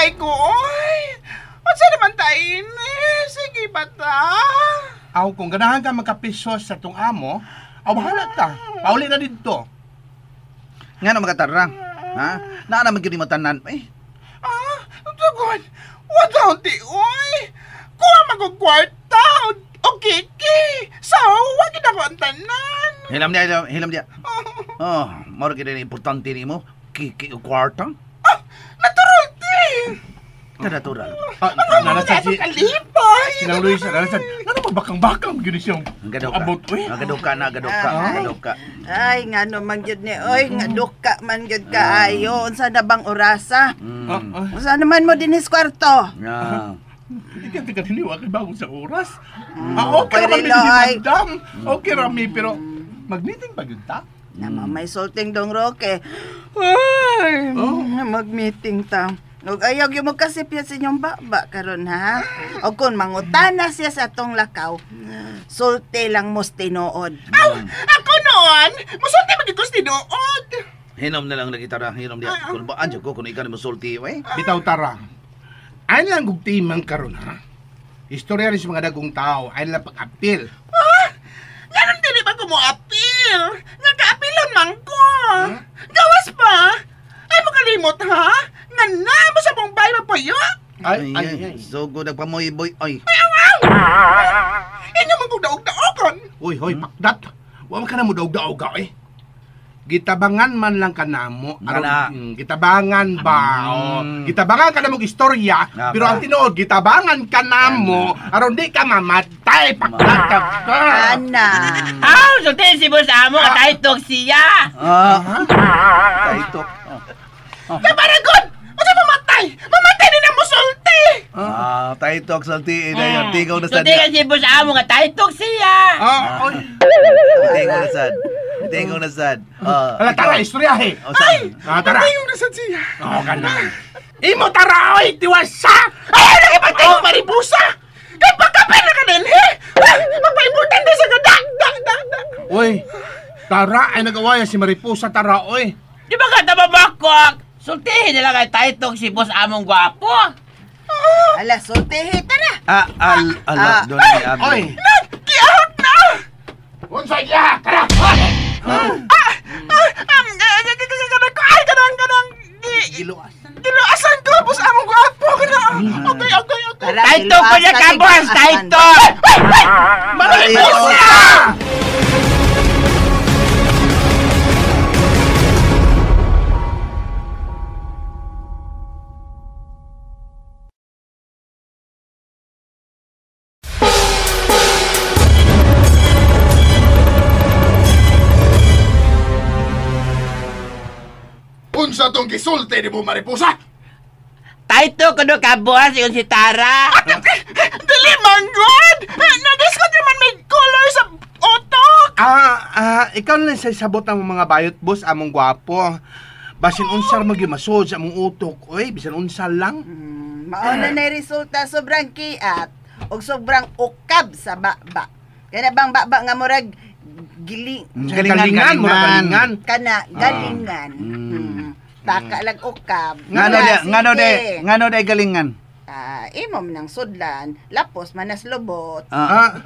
kay ko, oy. Unsa naman ta ini? Sige ba ta? Aw, kung ganahan ka magkapisos sa tong amo, aw bahala ta. Pauli na didto. Nga na makatara. Ha? Naa naman gyud tanan. Eh, Ah, dagon. Wa daw ti, oy. Kuha man kog kwarta o kiki. So, wa gid ako ang tanan. Hilam niya, hilam niya. Oh, mao ra gyud ni importante nimo. Kiki o kwarta. Ah, natural ti. Natural. Ah, nanasan si Kalipay. Sinang Luisa, nanasan. Ngano mo bakang-bakang gyud siyang abot oy. Nagaduka na, gaduka, gaduka. Ay, ngano man gyud ni oy, nga duka man gyud kaayo. Unsa na bang orasa? Unsa naman mo dinhis kwarto? Yeah. Hindi ka kaniniwa kay bago sa oras. Ah, okay raman mi Pero, dinhi, ay. madam. Okay rami, pero mag-meeting pa gyud ta? Nama may sulting dong Roque. Ay, mag-meeting ta. Ug ayaw gyud mo kasipya sa inyong baba karon ha. Og kun mangutana siya sa atong lakaw, sulti lang mo sa tinuod. Aw, ako noon, musulti man gyud ko sa tinuod. Hinom na lang lagi tara, hinom niya. Kung ba anjo ko kung ikaw ni mosulti, we. Bitaw tara. Ay lang gug timang karon ha. Istorya rin sa mga dagong tao, ay lang pag-apil. Ah, nganong dili ba ko mo-apil? Nga kaapilon man ko. Gawas pa. Ay mo kalimot ha? Nga na mo sa Bombay magpuyo? Ay, ay, ay. So good nagpamoy boy. Ay. Ay, aw, aw! Inyo man kong daog-daogon. Uy, hoy, pakdat. Wa man ka na mo daog-daog ka, eh. Gitabangan man lang ka namo. Wala. Gitabangan ba? Oh. Gitabangan ka namo og istorya, pero ang tinuod gitabangan ka namo aron di ka mamatay. Pakdat ka. Ana. Aw, sulti si boss amo kataytok siya. Ah. Taytok. Tabaragon! Unsa mamatay? Mamatay ni na musulti. Ah, taytok sulti dayon. Tingaw na sad. Sulti ka si boss amo kataytok siya. Ah, oy. Tingaw na sad. Tingaw na sad. Ah. Hala, tara, istorya eh. Oh, sa- Ah, tara. Tingog na sad siya. Oh, kana. Imo tara oy, tiwasa. Ay, lagi pagtingog maripusa. Kay pagkapil na ka din, he? Magpaimportante sa ka. Da, da, da, da. Uy, tara ay nagawaya si Mariposa tara oy. Di ba ka tababakok? Sultihin nila kay taytok si boss among gwapo. Ala, sultihi tara. Ah, al, ala, Ah. doon ni Abby. Oy, Giahak na! unsa iya? Tara. Ay, kanang, kanang, Giluasan. giluasan ko, boss among gwapo. Kanang, okay, okay, okay. Tara, Taytok ko niya ka, giluasan, boss! giluasan. Taytok! Mariposa! Unsa tong gisulti ni mo Mariposa? Taytok kuno ka, boss, ingon si Tara. Dili man god! Nadiscover man may color sa utok! Ikaw na lang sa sabot ang mga bayot, boss, among gwapo. Basin unsar magyumasod sa among utok, oy, bisan unsa lang. Mao na na resulta sobrang kiat og sobrang ukab sa baba. Kana bang baba nga murag giling Galingan, murag galingan. kana galingan. Taka lag ukab. Ngano Wala, de, ngano de, sige. ngano de galingan. Ah, imo man ang sudlan, lapos manas lubot. Ah,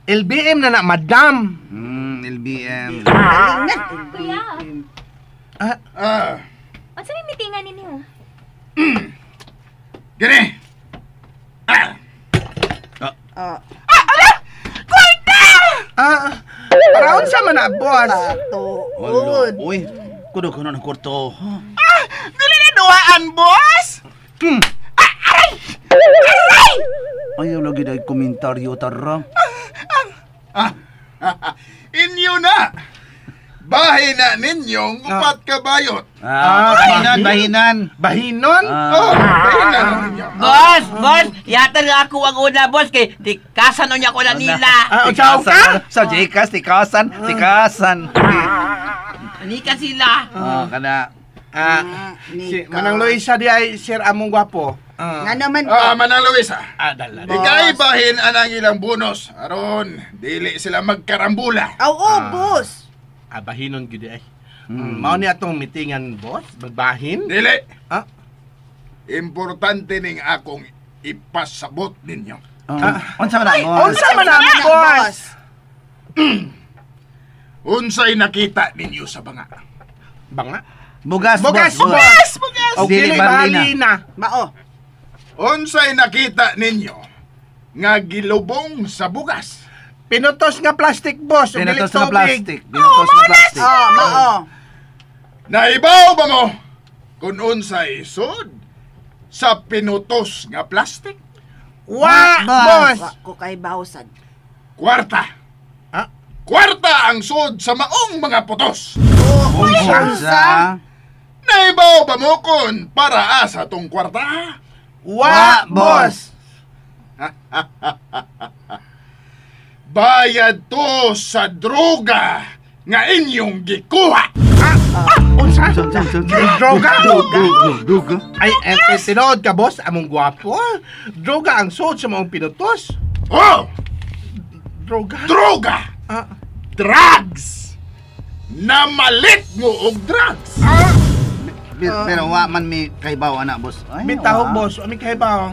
LBM na na, madam. LBM. Galingan. Kuya, Ah, unsa may mitingan ninyo? gini. Oh, Ah, para unsa man na, boss? patuod. Uy, kuno kuno ng kwarto. Dili na duhaan, boss! Ah, aray! Aray! Ayaw lagi dahil komentaryo tara. Inyo na. Bahin na ninyong upat ka bayot. Ah, bahinan, bahinan. Bahinon? Oh, bahin na ninyo. Boss, boss, yatan nga ako ang una, boss, kay tikasan unya ko na nila. Ah, unsa ka? Sa Jcas, tikasan, tikasan. Nika sila. Ah, kana. Ah, si Manang Luisa di ay sir among gwapo. Ngano man ko? Ah, Manang Luisa. Ah, dala. Ikay bahin anang ilang bonus. Aron, dili sila magkarambula. Aw, oh, boss. Ah, bahinon gyud ay. Mao ni atong mitingan, boss. Magbahin. Dili. Ah. Importante ning akong ipasabot ninyo. Unsa man na, boss? Unsa man na, boss? Unsay nakita ninyo sa banga? Banga? Bugas, Bugas, boss. Bugas! O Dili dili balina. Mao. Unsay nakita ninyo nga gilubong sa bugas? Pinutos nga plastic, boss. O dili Pinutos nga tubig. plastic. Pinutos nga plastic. Oh, mao. Naibaw ba mo kung unsay isod sa pinutos nga plastic? Wa, boss. Wa ko kay bawsad. Kwarta. Ah? Kwarta ang sud sa maong mga putos. Unsa? Naibaw ba mo kung para asa tong kwarta? Wa, boss. Bayad to sa droga nga inyong gikuha. Unsa? Unsa? Droga? Droga? Ay, tinood ka, boss. Among gwapo. Droga ang sud sa maong pinutos. Oh! Droga? Droga! Ah. Drugs! Namalit mo og drugs! Pero wa man mi kaibaw ana, boss. Ay, Bitaw, wa. boss. Ami kay ba?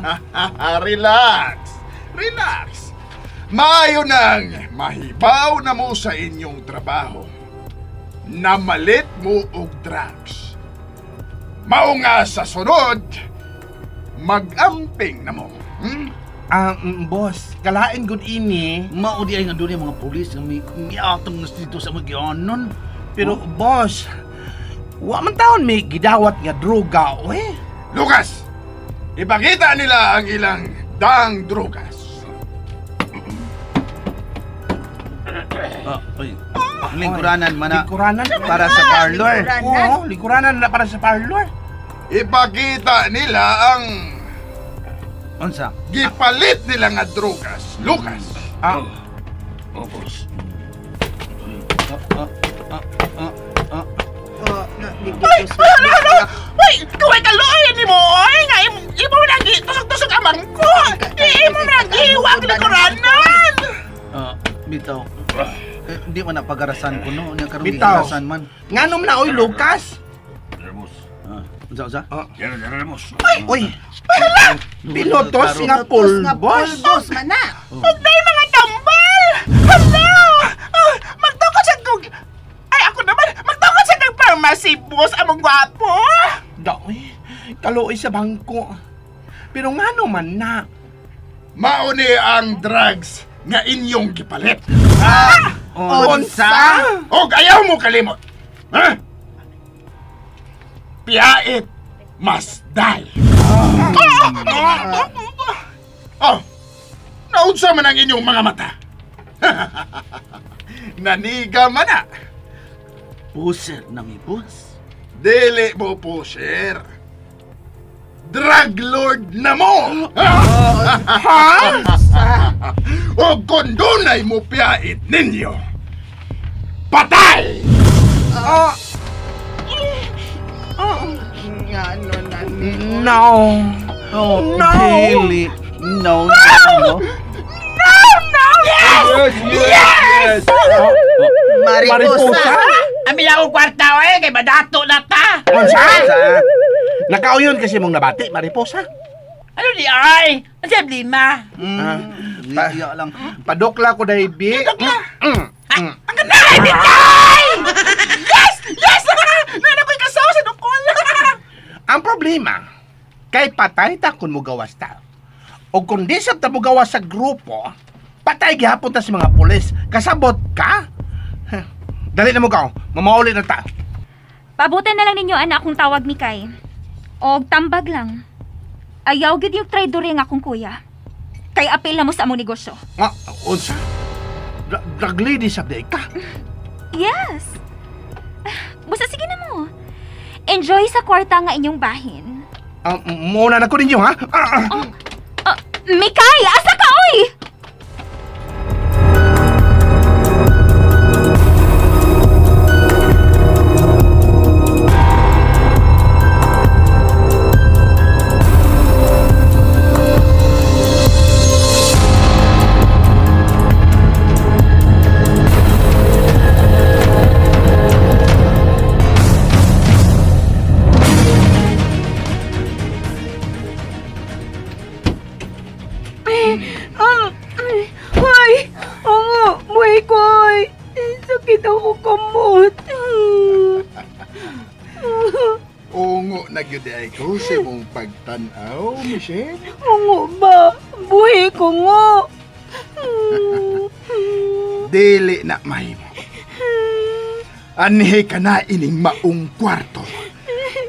Relax! Relax! Maayo nang mahibaw na mo sa inyong trabaho. Namalit mo og drugs. Mao nga sa sunod, mag-amping na mo. Hmm? Boss, kalain gud ini. Mao di ay nga dunay mga pulis nga miatong nas dito sa magianon. Pero, boss, wa man taon may gidawat nga droga, oy. Lucas, ipakita nila ang ilang daang drogas. Oy. Lingkuranan man na. Lingkuranan para sa parlor. Oo, lingkuranan na para sa parlor. Ipakita nila ang unsa? Gipalit nila nga drogas, Lucas. Ah. Oh, boss. Ay, ano, ano? Uy, kuway ka luoy ni mo, oy. Nga, imo lagi, tusok-tusok amang ko. Imo lagi, wag lingkuranan. Bitaw. Di man na pagarasan ko no, nya karon Bitaw. gigarasan man. Nganom na oy, Lucas. Unsa unsa? Uy, hala! Pinutos nga pulbos. Pulbos man na. Huwag mga tambal! Hala! Magtukod sa kog... Ay, ako naman! Magtukod sa kag pharmacy, boss! Among gwapo! Daoy, kaluoy sa bangko. Pero ngano man na? Mauni ang drugs nga inyong gipalit. Unsa? Og ayaw mo kalimot. Ha? Piait must die. Oh, naunsa man ang inyong mga mata. Naniga man na. Puser na mi boss. Dili mo puser. Drug lord na mo! Ha? O kung dunay mo piait ninyo, patay! No. Oh, No. Dili. No, no, no. No, no! Yes! Yes! Mariposa. Ami lang akong kwarta, oy, kay madato na ta. Unsa? Nakauyon kasi mong nabati, Mariposa. Ano di ay? Ang sa lima. Iya lang. Padokla ko dahil, bi. Ang ganda! Ay, bitay! Yes! Yes! Nana ko'y kasawa sa dukol! Ang problema, kay patay ta kung mugawas ta. O kung di sa ta mugawas sa grupo, patay gihapon ta sa mga pulis. Kasabot ka? Huh. Dali na mo ka, mamauli na ta. Pabutan na lang ninyo anak akong tawag ni Kai. Og tambag lang. Ayaw gid yung traidor nga akong kuya. Kay apil na mo sa among negosyo. Nga, unsa? Drug lady sa day ka. Yes. Basta sige na mo. Enjoy sa kwarta nga inyong bahin. Muna na ko ninyo, ha? Mikay, asa ka, oy! Ay! Oo, buhay ko ay. Sakit ako kamot. Ungo na gyud ay ko sa imong pagtan-aw, Michelle. Ungo ba? Buhi ko ngo. Dili na mahimo. Anhi ka na ining maong kwarto.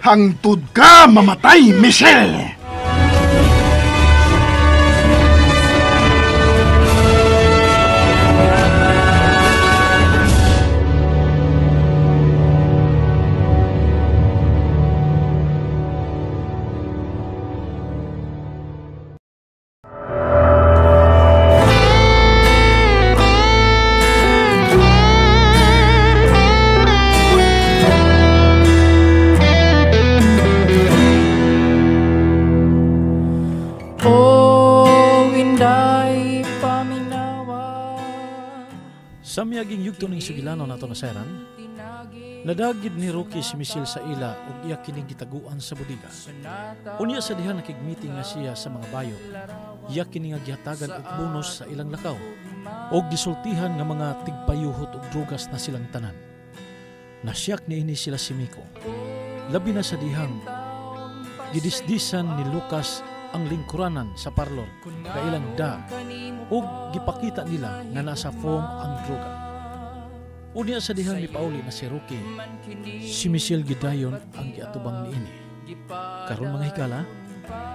Hangtod ka mamatay, Michelle! Sa miyaging yugto ning sugilano nato nasayran, nadagid ni Rocky si Michelle sa ila ug iya kining gitaguan sa bodega. Unya sa diha nakig-meeting nga siya sa mga bayo, iya kini nga gihatagan og bonus sa ilang lakaw ug gisultihan nga mga tigpayuhot og drugas na silang tanan. Nasiyak niini sila si Miko. Labi na sa dihang gidisdisan ni Lucas ang lingkuranan sa parlor kailang da ug gipakita nila nga nasa foam ang droga. Unya sa dihang mipauli na si Rocky, si Michelle gidayon ang giatubang niini. Karon mga higala,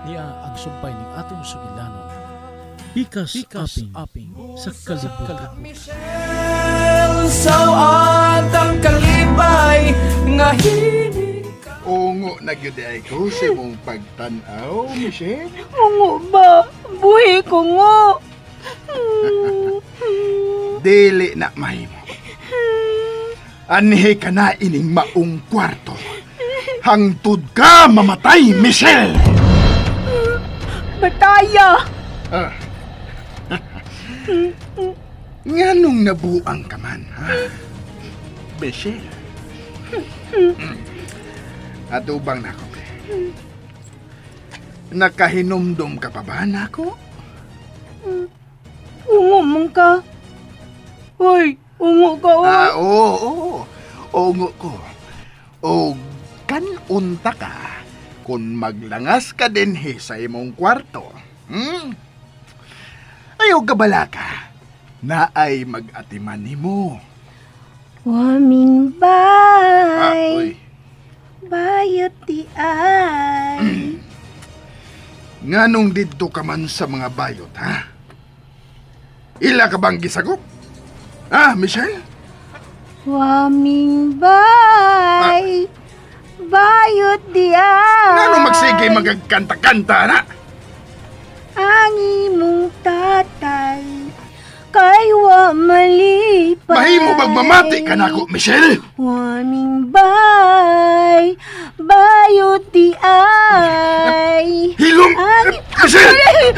niya ang sumpay ning atong sugilanon. Pikas, aping, aping sa kalibutan. Michelle, sawat ang kalibay nga hinig. Ungo na gyud ay ko sa imong pagtan-aw, Michelle. Ungo ba? Buhi ko ngo. Dili na mahimo. Anhi ka na ining maong kwarto. Hangtod ka mamatay, Michelle! Bataya! Nganong nabuang ka man, ha? Michelle? Atubang nako. Nakahinumdum ka pa ba nako? Ungo man ka. Hoy, ungo ka. Ah, oo, oo. Ungo ko. O kanunta ka kung maglangas ka dinhi sa imong kwarto. Hmm? Ayaw gabala ka. Naay mag-atiman nimo. Waming bay. Uy. Bayot di ay. Nganong didto ka man sa mga bayot, ha? Ila ka bang gisagop? Ah, Michelle? Waming bay. Bayot di ay. Nganong magsige magkanta-kanta na? Ang imong tatay kay wa malipay. Mahimo bang mamati ka nako, Michelle? Waming bay, bayot di ay. Hilom! Michelle!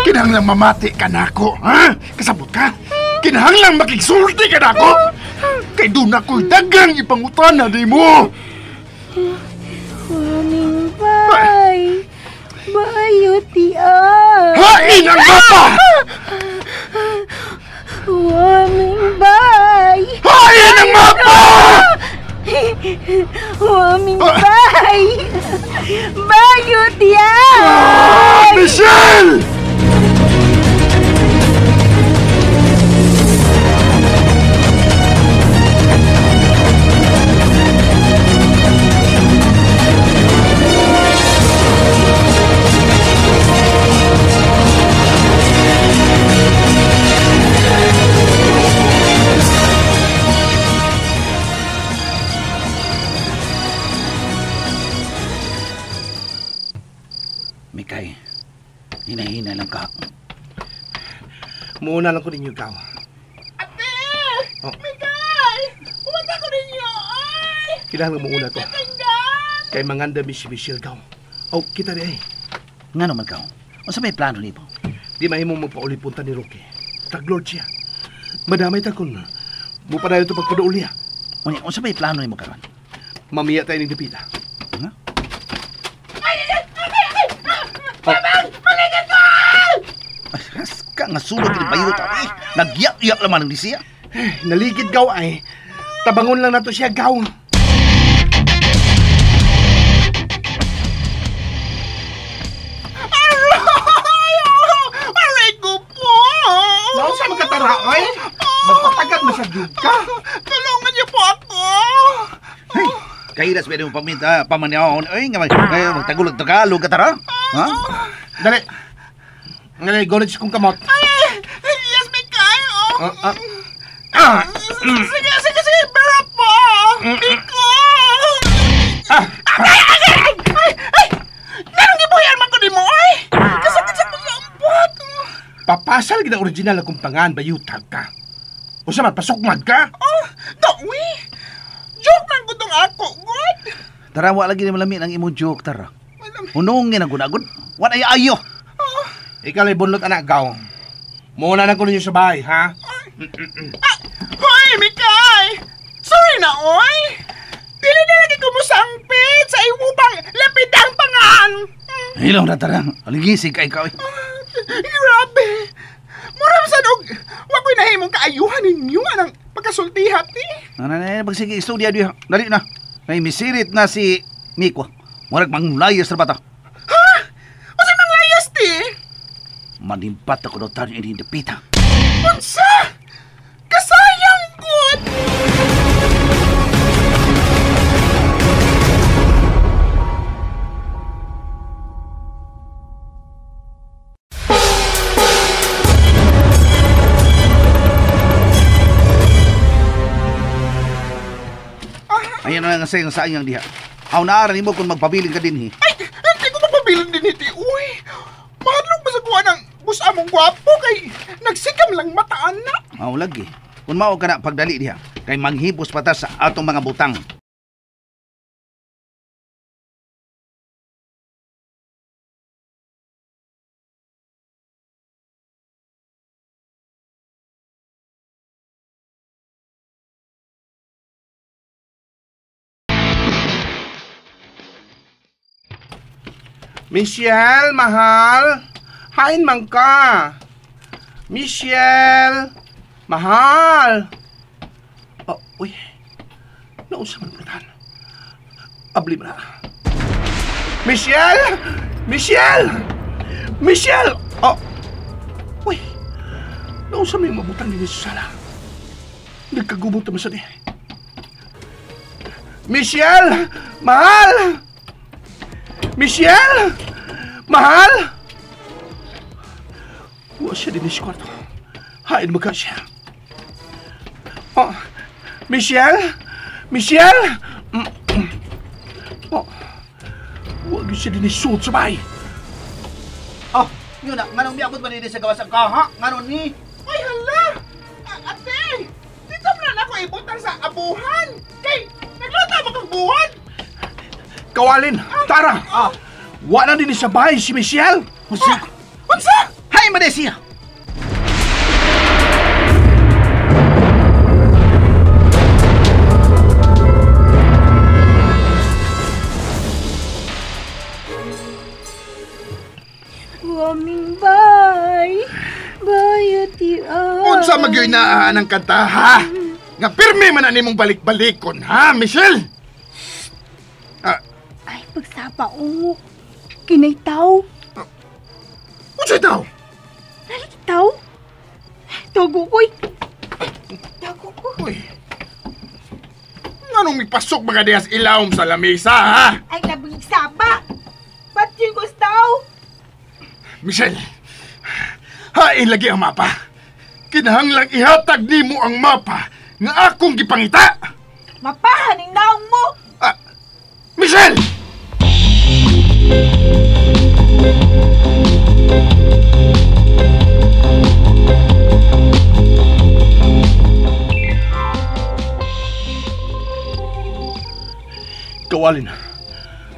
Kinahanglang mamati ka nako, ha? Kasabot ka? Kinahanglang makigsulti ka nako? Kay doon ako'y dagang ipangutana di mo! Waming bay, bayot di ay. Hain ang mapa! Waming bay! Hain ang mapa! Waming bay! Bayot yan! Michelle! Mikay, hinahina lang ka. Muuna lang ko ninyo ikaw. Ate! Oh. Mikay! Pumunta ko ninyo! Ay! Kailangan muuna ko. Kay manganda mi si Michelle gaw. Oh, kita di ay. Nga naman ka. Unsa may plano nimo? Di mahimong magpaulipunta ni Rocky. Taglord siya. Madamay ta kun mupadayon to pagpaduol niya. Unya, unsa may plano nimo karon? Mamiya tayo ning dipita. Huh? Ay! Ay! Ay! Ay! Mamang! Malingan ko! nga sulod kini bayot. Eh, nagyak-yak laman ni siya. Naligid gaw ay. Tabangon lang nato siya gaw. Aray ko po! Nausa magkatara ay? Magpatagat masagyog ka. Tulungan niyo po ako! Hey, kailas pwede mo paminta, pamanyaon. Ay, nga magtagulog Tagalog ka tara. Ha? Dali. Dali, gunod sa kong kamot. Ay, yes, Mikay. Oh. Sige, sige, sige. Bear up po. Miko. Ay, ay, ay, ay, ay. Ganong gibuhian man ko ni mo, ay. Kasakit sa kong sampot. Papasal gid ang original akong pangan, bayutag ka. Usa man, pasukmad ka? Oh, dawi. Joke man ko tong ako, God. Tara, wa lagi ni malami ang imong joke, tara. Hunongin ang gunagod. Wa ay ayo. Oh. Ikaw lay bunlot anak gaw. Muna na ko ninyo sa bahay, ha? Hoy, Mikay! Sorry na, oy! Dili na lagi ko mo sangpit sa imo pang lapidang pangan! Hilaw na tara. Aligisig kay ka, oy. Grabe! Mura man sad og wa ko'y nahimong kaayuhan ninyo anang pagkasultihat ni. Ano na, pagsige, istorya diha. Dali na. May misirit na si Miko. Murag manglayas ra bata. Ha? Unsay manglayas ti? Manimpat ako daw tayo ini dapita. Unsa? Kasayang gud. Ayan na nga sayang sayang diha. Aw naaran nimo kung magpabilin ka dinhi. Ay, hindi ko magpabilin dinhi ti. Uy, mahadlok ba sa kuha ng bus among gwapo kay nagsikam lang mataan na. Aw lagi. Kung mao ka na pagdali diha, kay manghipos pa ta sa atong mga butang. Michelle, mahal. Hain man ka. Michelle, mahal. Oh, uy. Nausa man pulutan. Abli mo na. Michelle! Michelle! Michelle! Oh. Uy. Nausa may mabutang din sa sala. Nagkagubot naman sa di. Michelle! Mahal! Michelle! Mahal! Wa siya din sa kwarto. Hain mo ka siya. Oh, Michelle! Michelle! Oh, wag siya din isuot sa bahay. Oh, yun na. Nganong miabot ba din sa gawas ang kaha? Nganon ni? Ay, hala! Ate! Dito mo na ako ibutang sa abuhan! Kay, nagluta mo kang buwan! Kawalin! Tara! Wala din sa bahay si Michelle! Unsa? Unsa? Hay, Madesia! Waming bay! Bayot ay! Unsa magyoy naa ang kanta, ha? Nga pirmi man ani mong balik-balikon, ha, Michelle? Ay, pagsapa, o. Kinay tao. Unsay tao? Nalitaw? Tago ko'y. Tago ko. Uy. Nganong mipasok mga dihas ilawom sa lamesa, ha? Ay, labing saba. Ba't yun gustaw? Michelle, hain lagi ang mapa. Kinahanglang ihatag nimo ang mapa nga akong gipangita. Mapahaning naong mo. Michelle! Kawalin.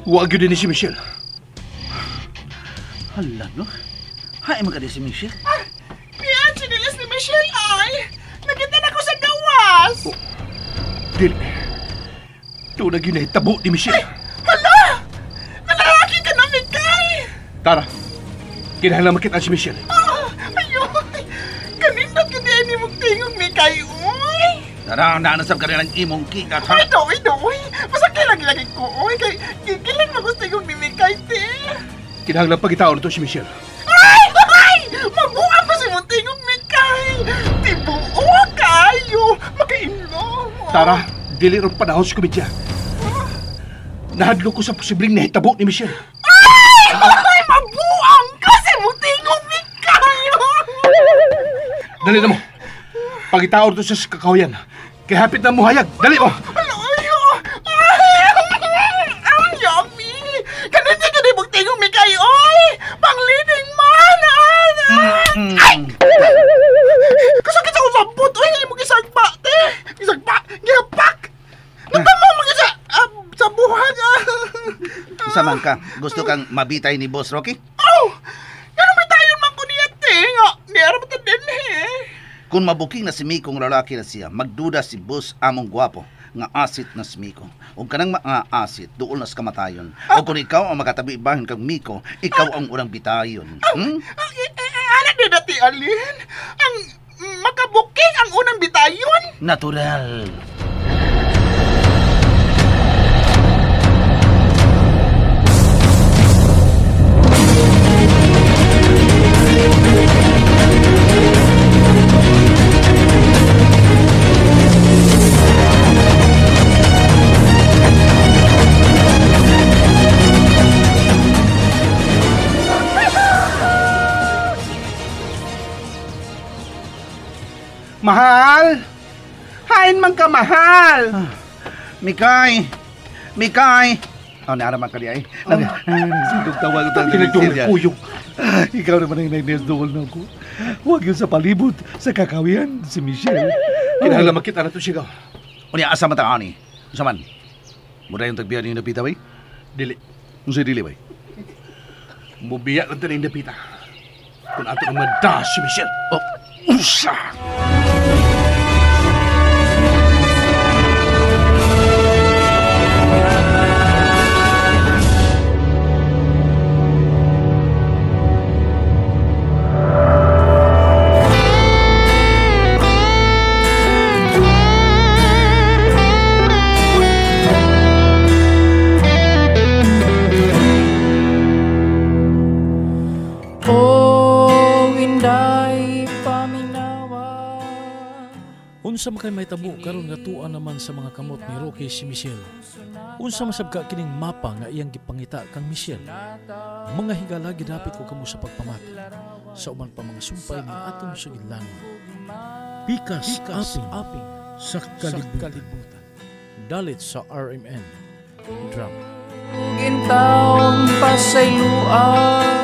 Huwag yun din si Michelle. Hala, no? Hay, magkadi si Michelle. Ah, piyan, sinilas ni Michelle ay. Nakita na ko sa gawas. Oh, dili. Tunag yun ay tabo ni Michelle. Ay, hala! Nalalaki ka na, Mikay! Tara, kinahanglan makita si Michelle. Ah, ayun! Tara, naanasab ka rin ang imong kikat, ha? Ay, doy, doy. Basta lagi-lagi ko, oy. Kay, gigiling na gusto kong nimikay, te. Kinahanglan pagitaon ito si Michelle. Ay! Ay! Mabuang ko si Muntingong Mikay! Tibuo kayo! Makainlong! Tara, dili ron panahon sa komedya. Nahadlo ko sa posibleng nahitabo ni Michelle. Ay! Ay! Mabuang ka si Muntingong Mikay! Dali na mo. Pagitaon ito siya sa kakahuyan. Kaya hapit na muhayag. Dali mo! Ay! Ang yummy! Kanina ka ni Muntingong Mikay, oy! Panglining man! Ay! Kasakit sa akong sampot! Uy, hindi mo gisagpa, te! Gisagpa! Gihapak! Natama mo gisa sa buhag, ah! Isa man ka, gusto kang mabitay ni Boss Rocky? Oh! Ganun may tayo man ko niya, te! Nga, niara mo ta din, eh! Kung mabuking na si Miko ng lalaki na siya, magduda si Boss among gwapo nga asit na si Miko. O kanang mga asit, doon nas kamatayon. O kung ikaw ang makatabi bahin kang Miko, ikaw ang unang bitayon. Hmm? Anak ni dati, Alin! Ang makabuking ang unang bitayon! Natural! Mahal! Hain man ka, mahal! Mikay! Mikay! Oh, naaraman ka niya eh. Nagsigog tawag ito. Pinagdungkuyog. Ikaw naman ang nagnesdool na ko. Huwag yun sa palibot, sa kakawian, si Michelle. Kinahanglan makita na ito siya. Unya, asa man ta ani? Asa man? Mura yung tagbiyan yung napita, bay? Dili. Unsay dili, bay? Mubiya lang tayo yung napita. Kung ato naman da si Michelle. Oh, usa! Unsa man kay mahitabo karon nga tuan naman sa mga kamot ni Rocky si Michelle? Unsa masab ka kining mapa nga iyang gipangita kang Michelle? Mga higala gidapit ko kamo sa pagpamati sa uban pa mga sumpay ni atong sugidlanon. Pikas, aping sa kalibutan. Dalit sa RMN Drama. Gintawang pasayloan.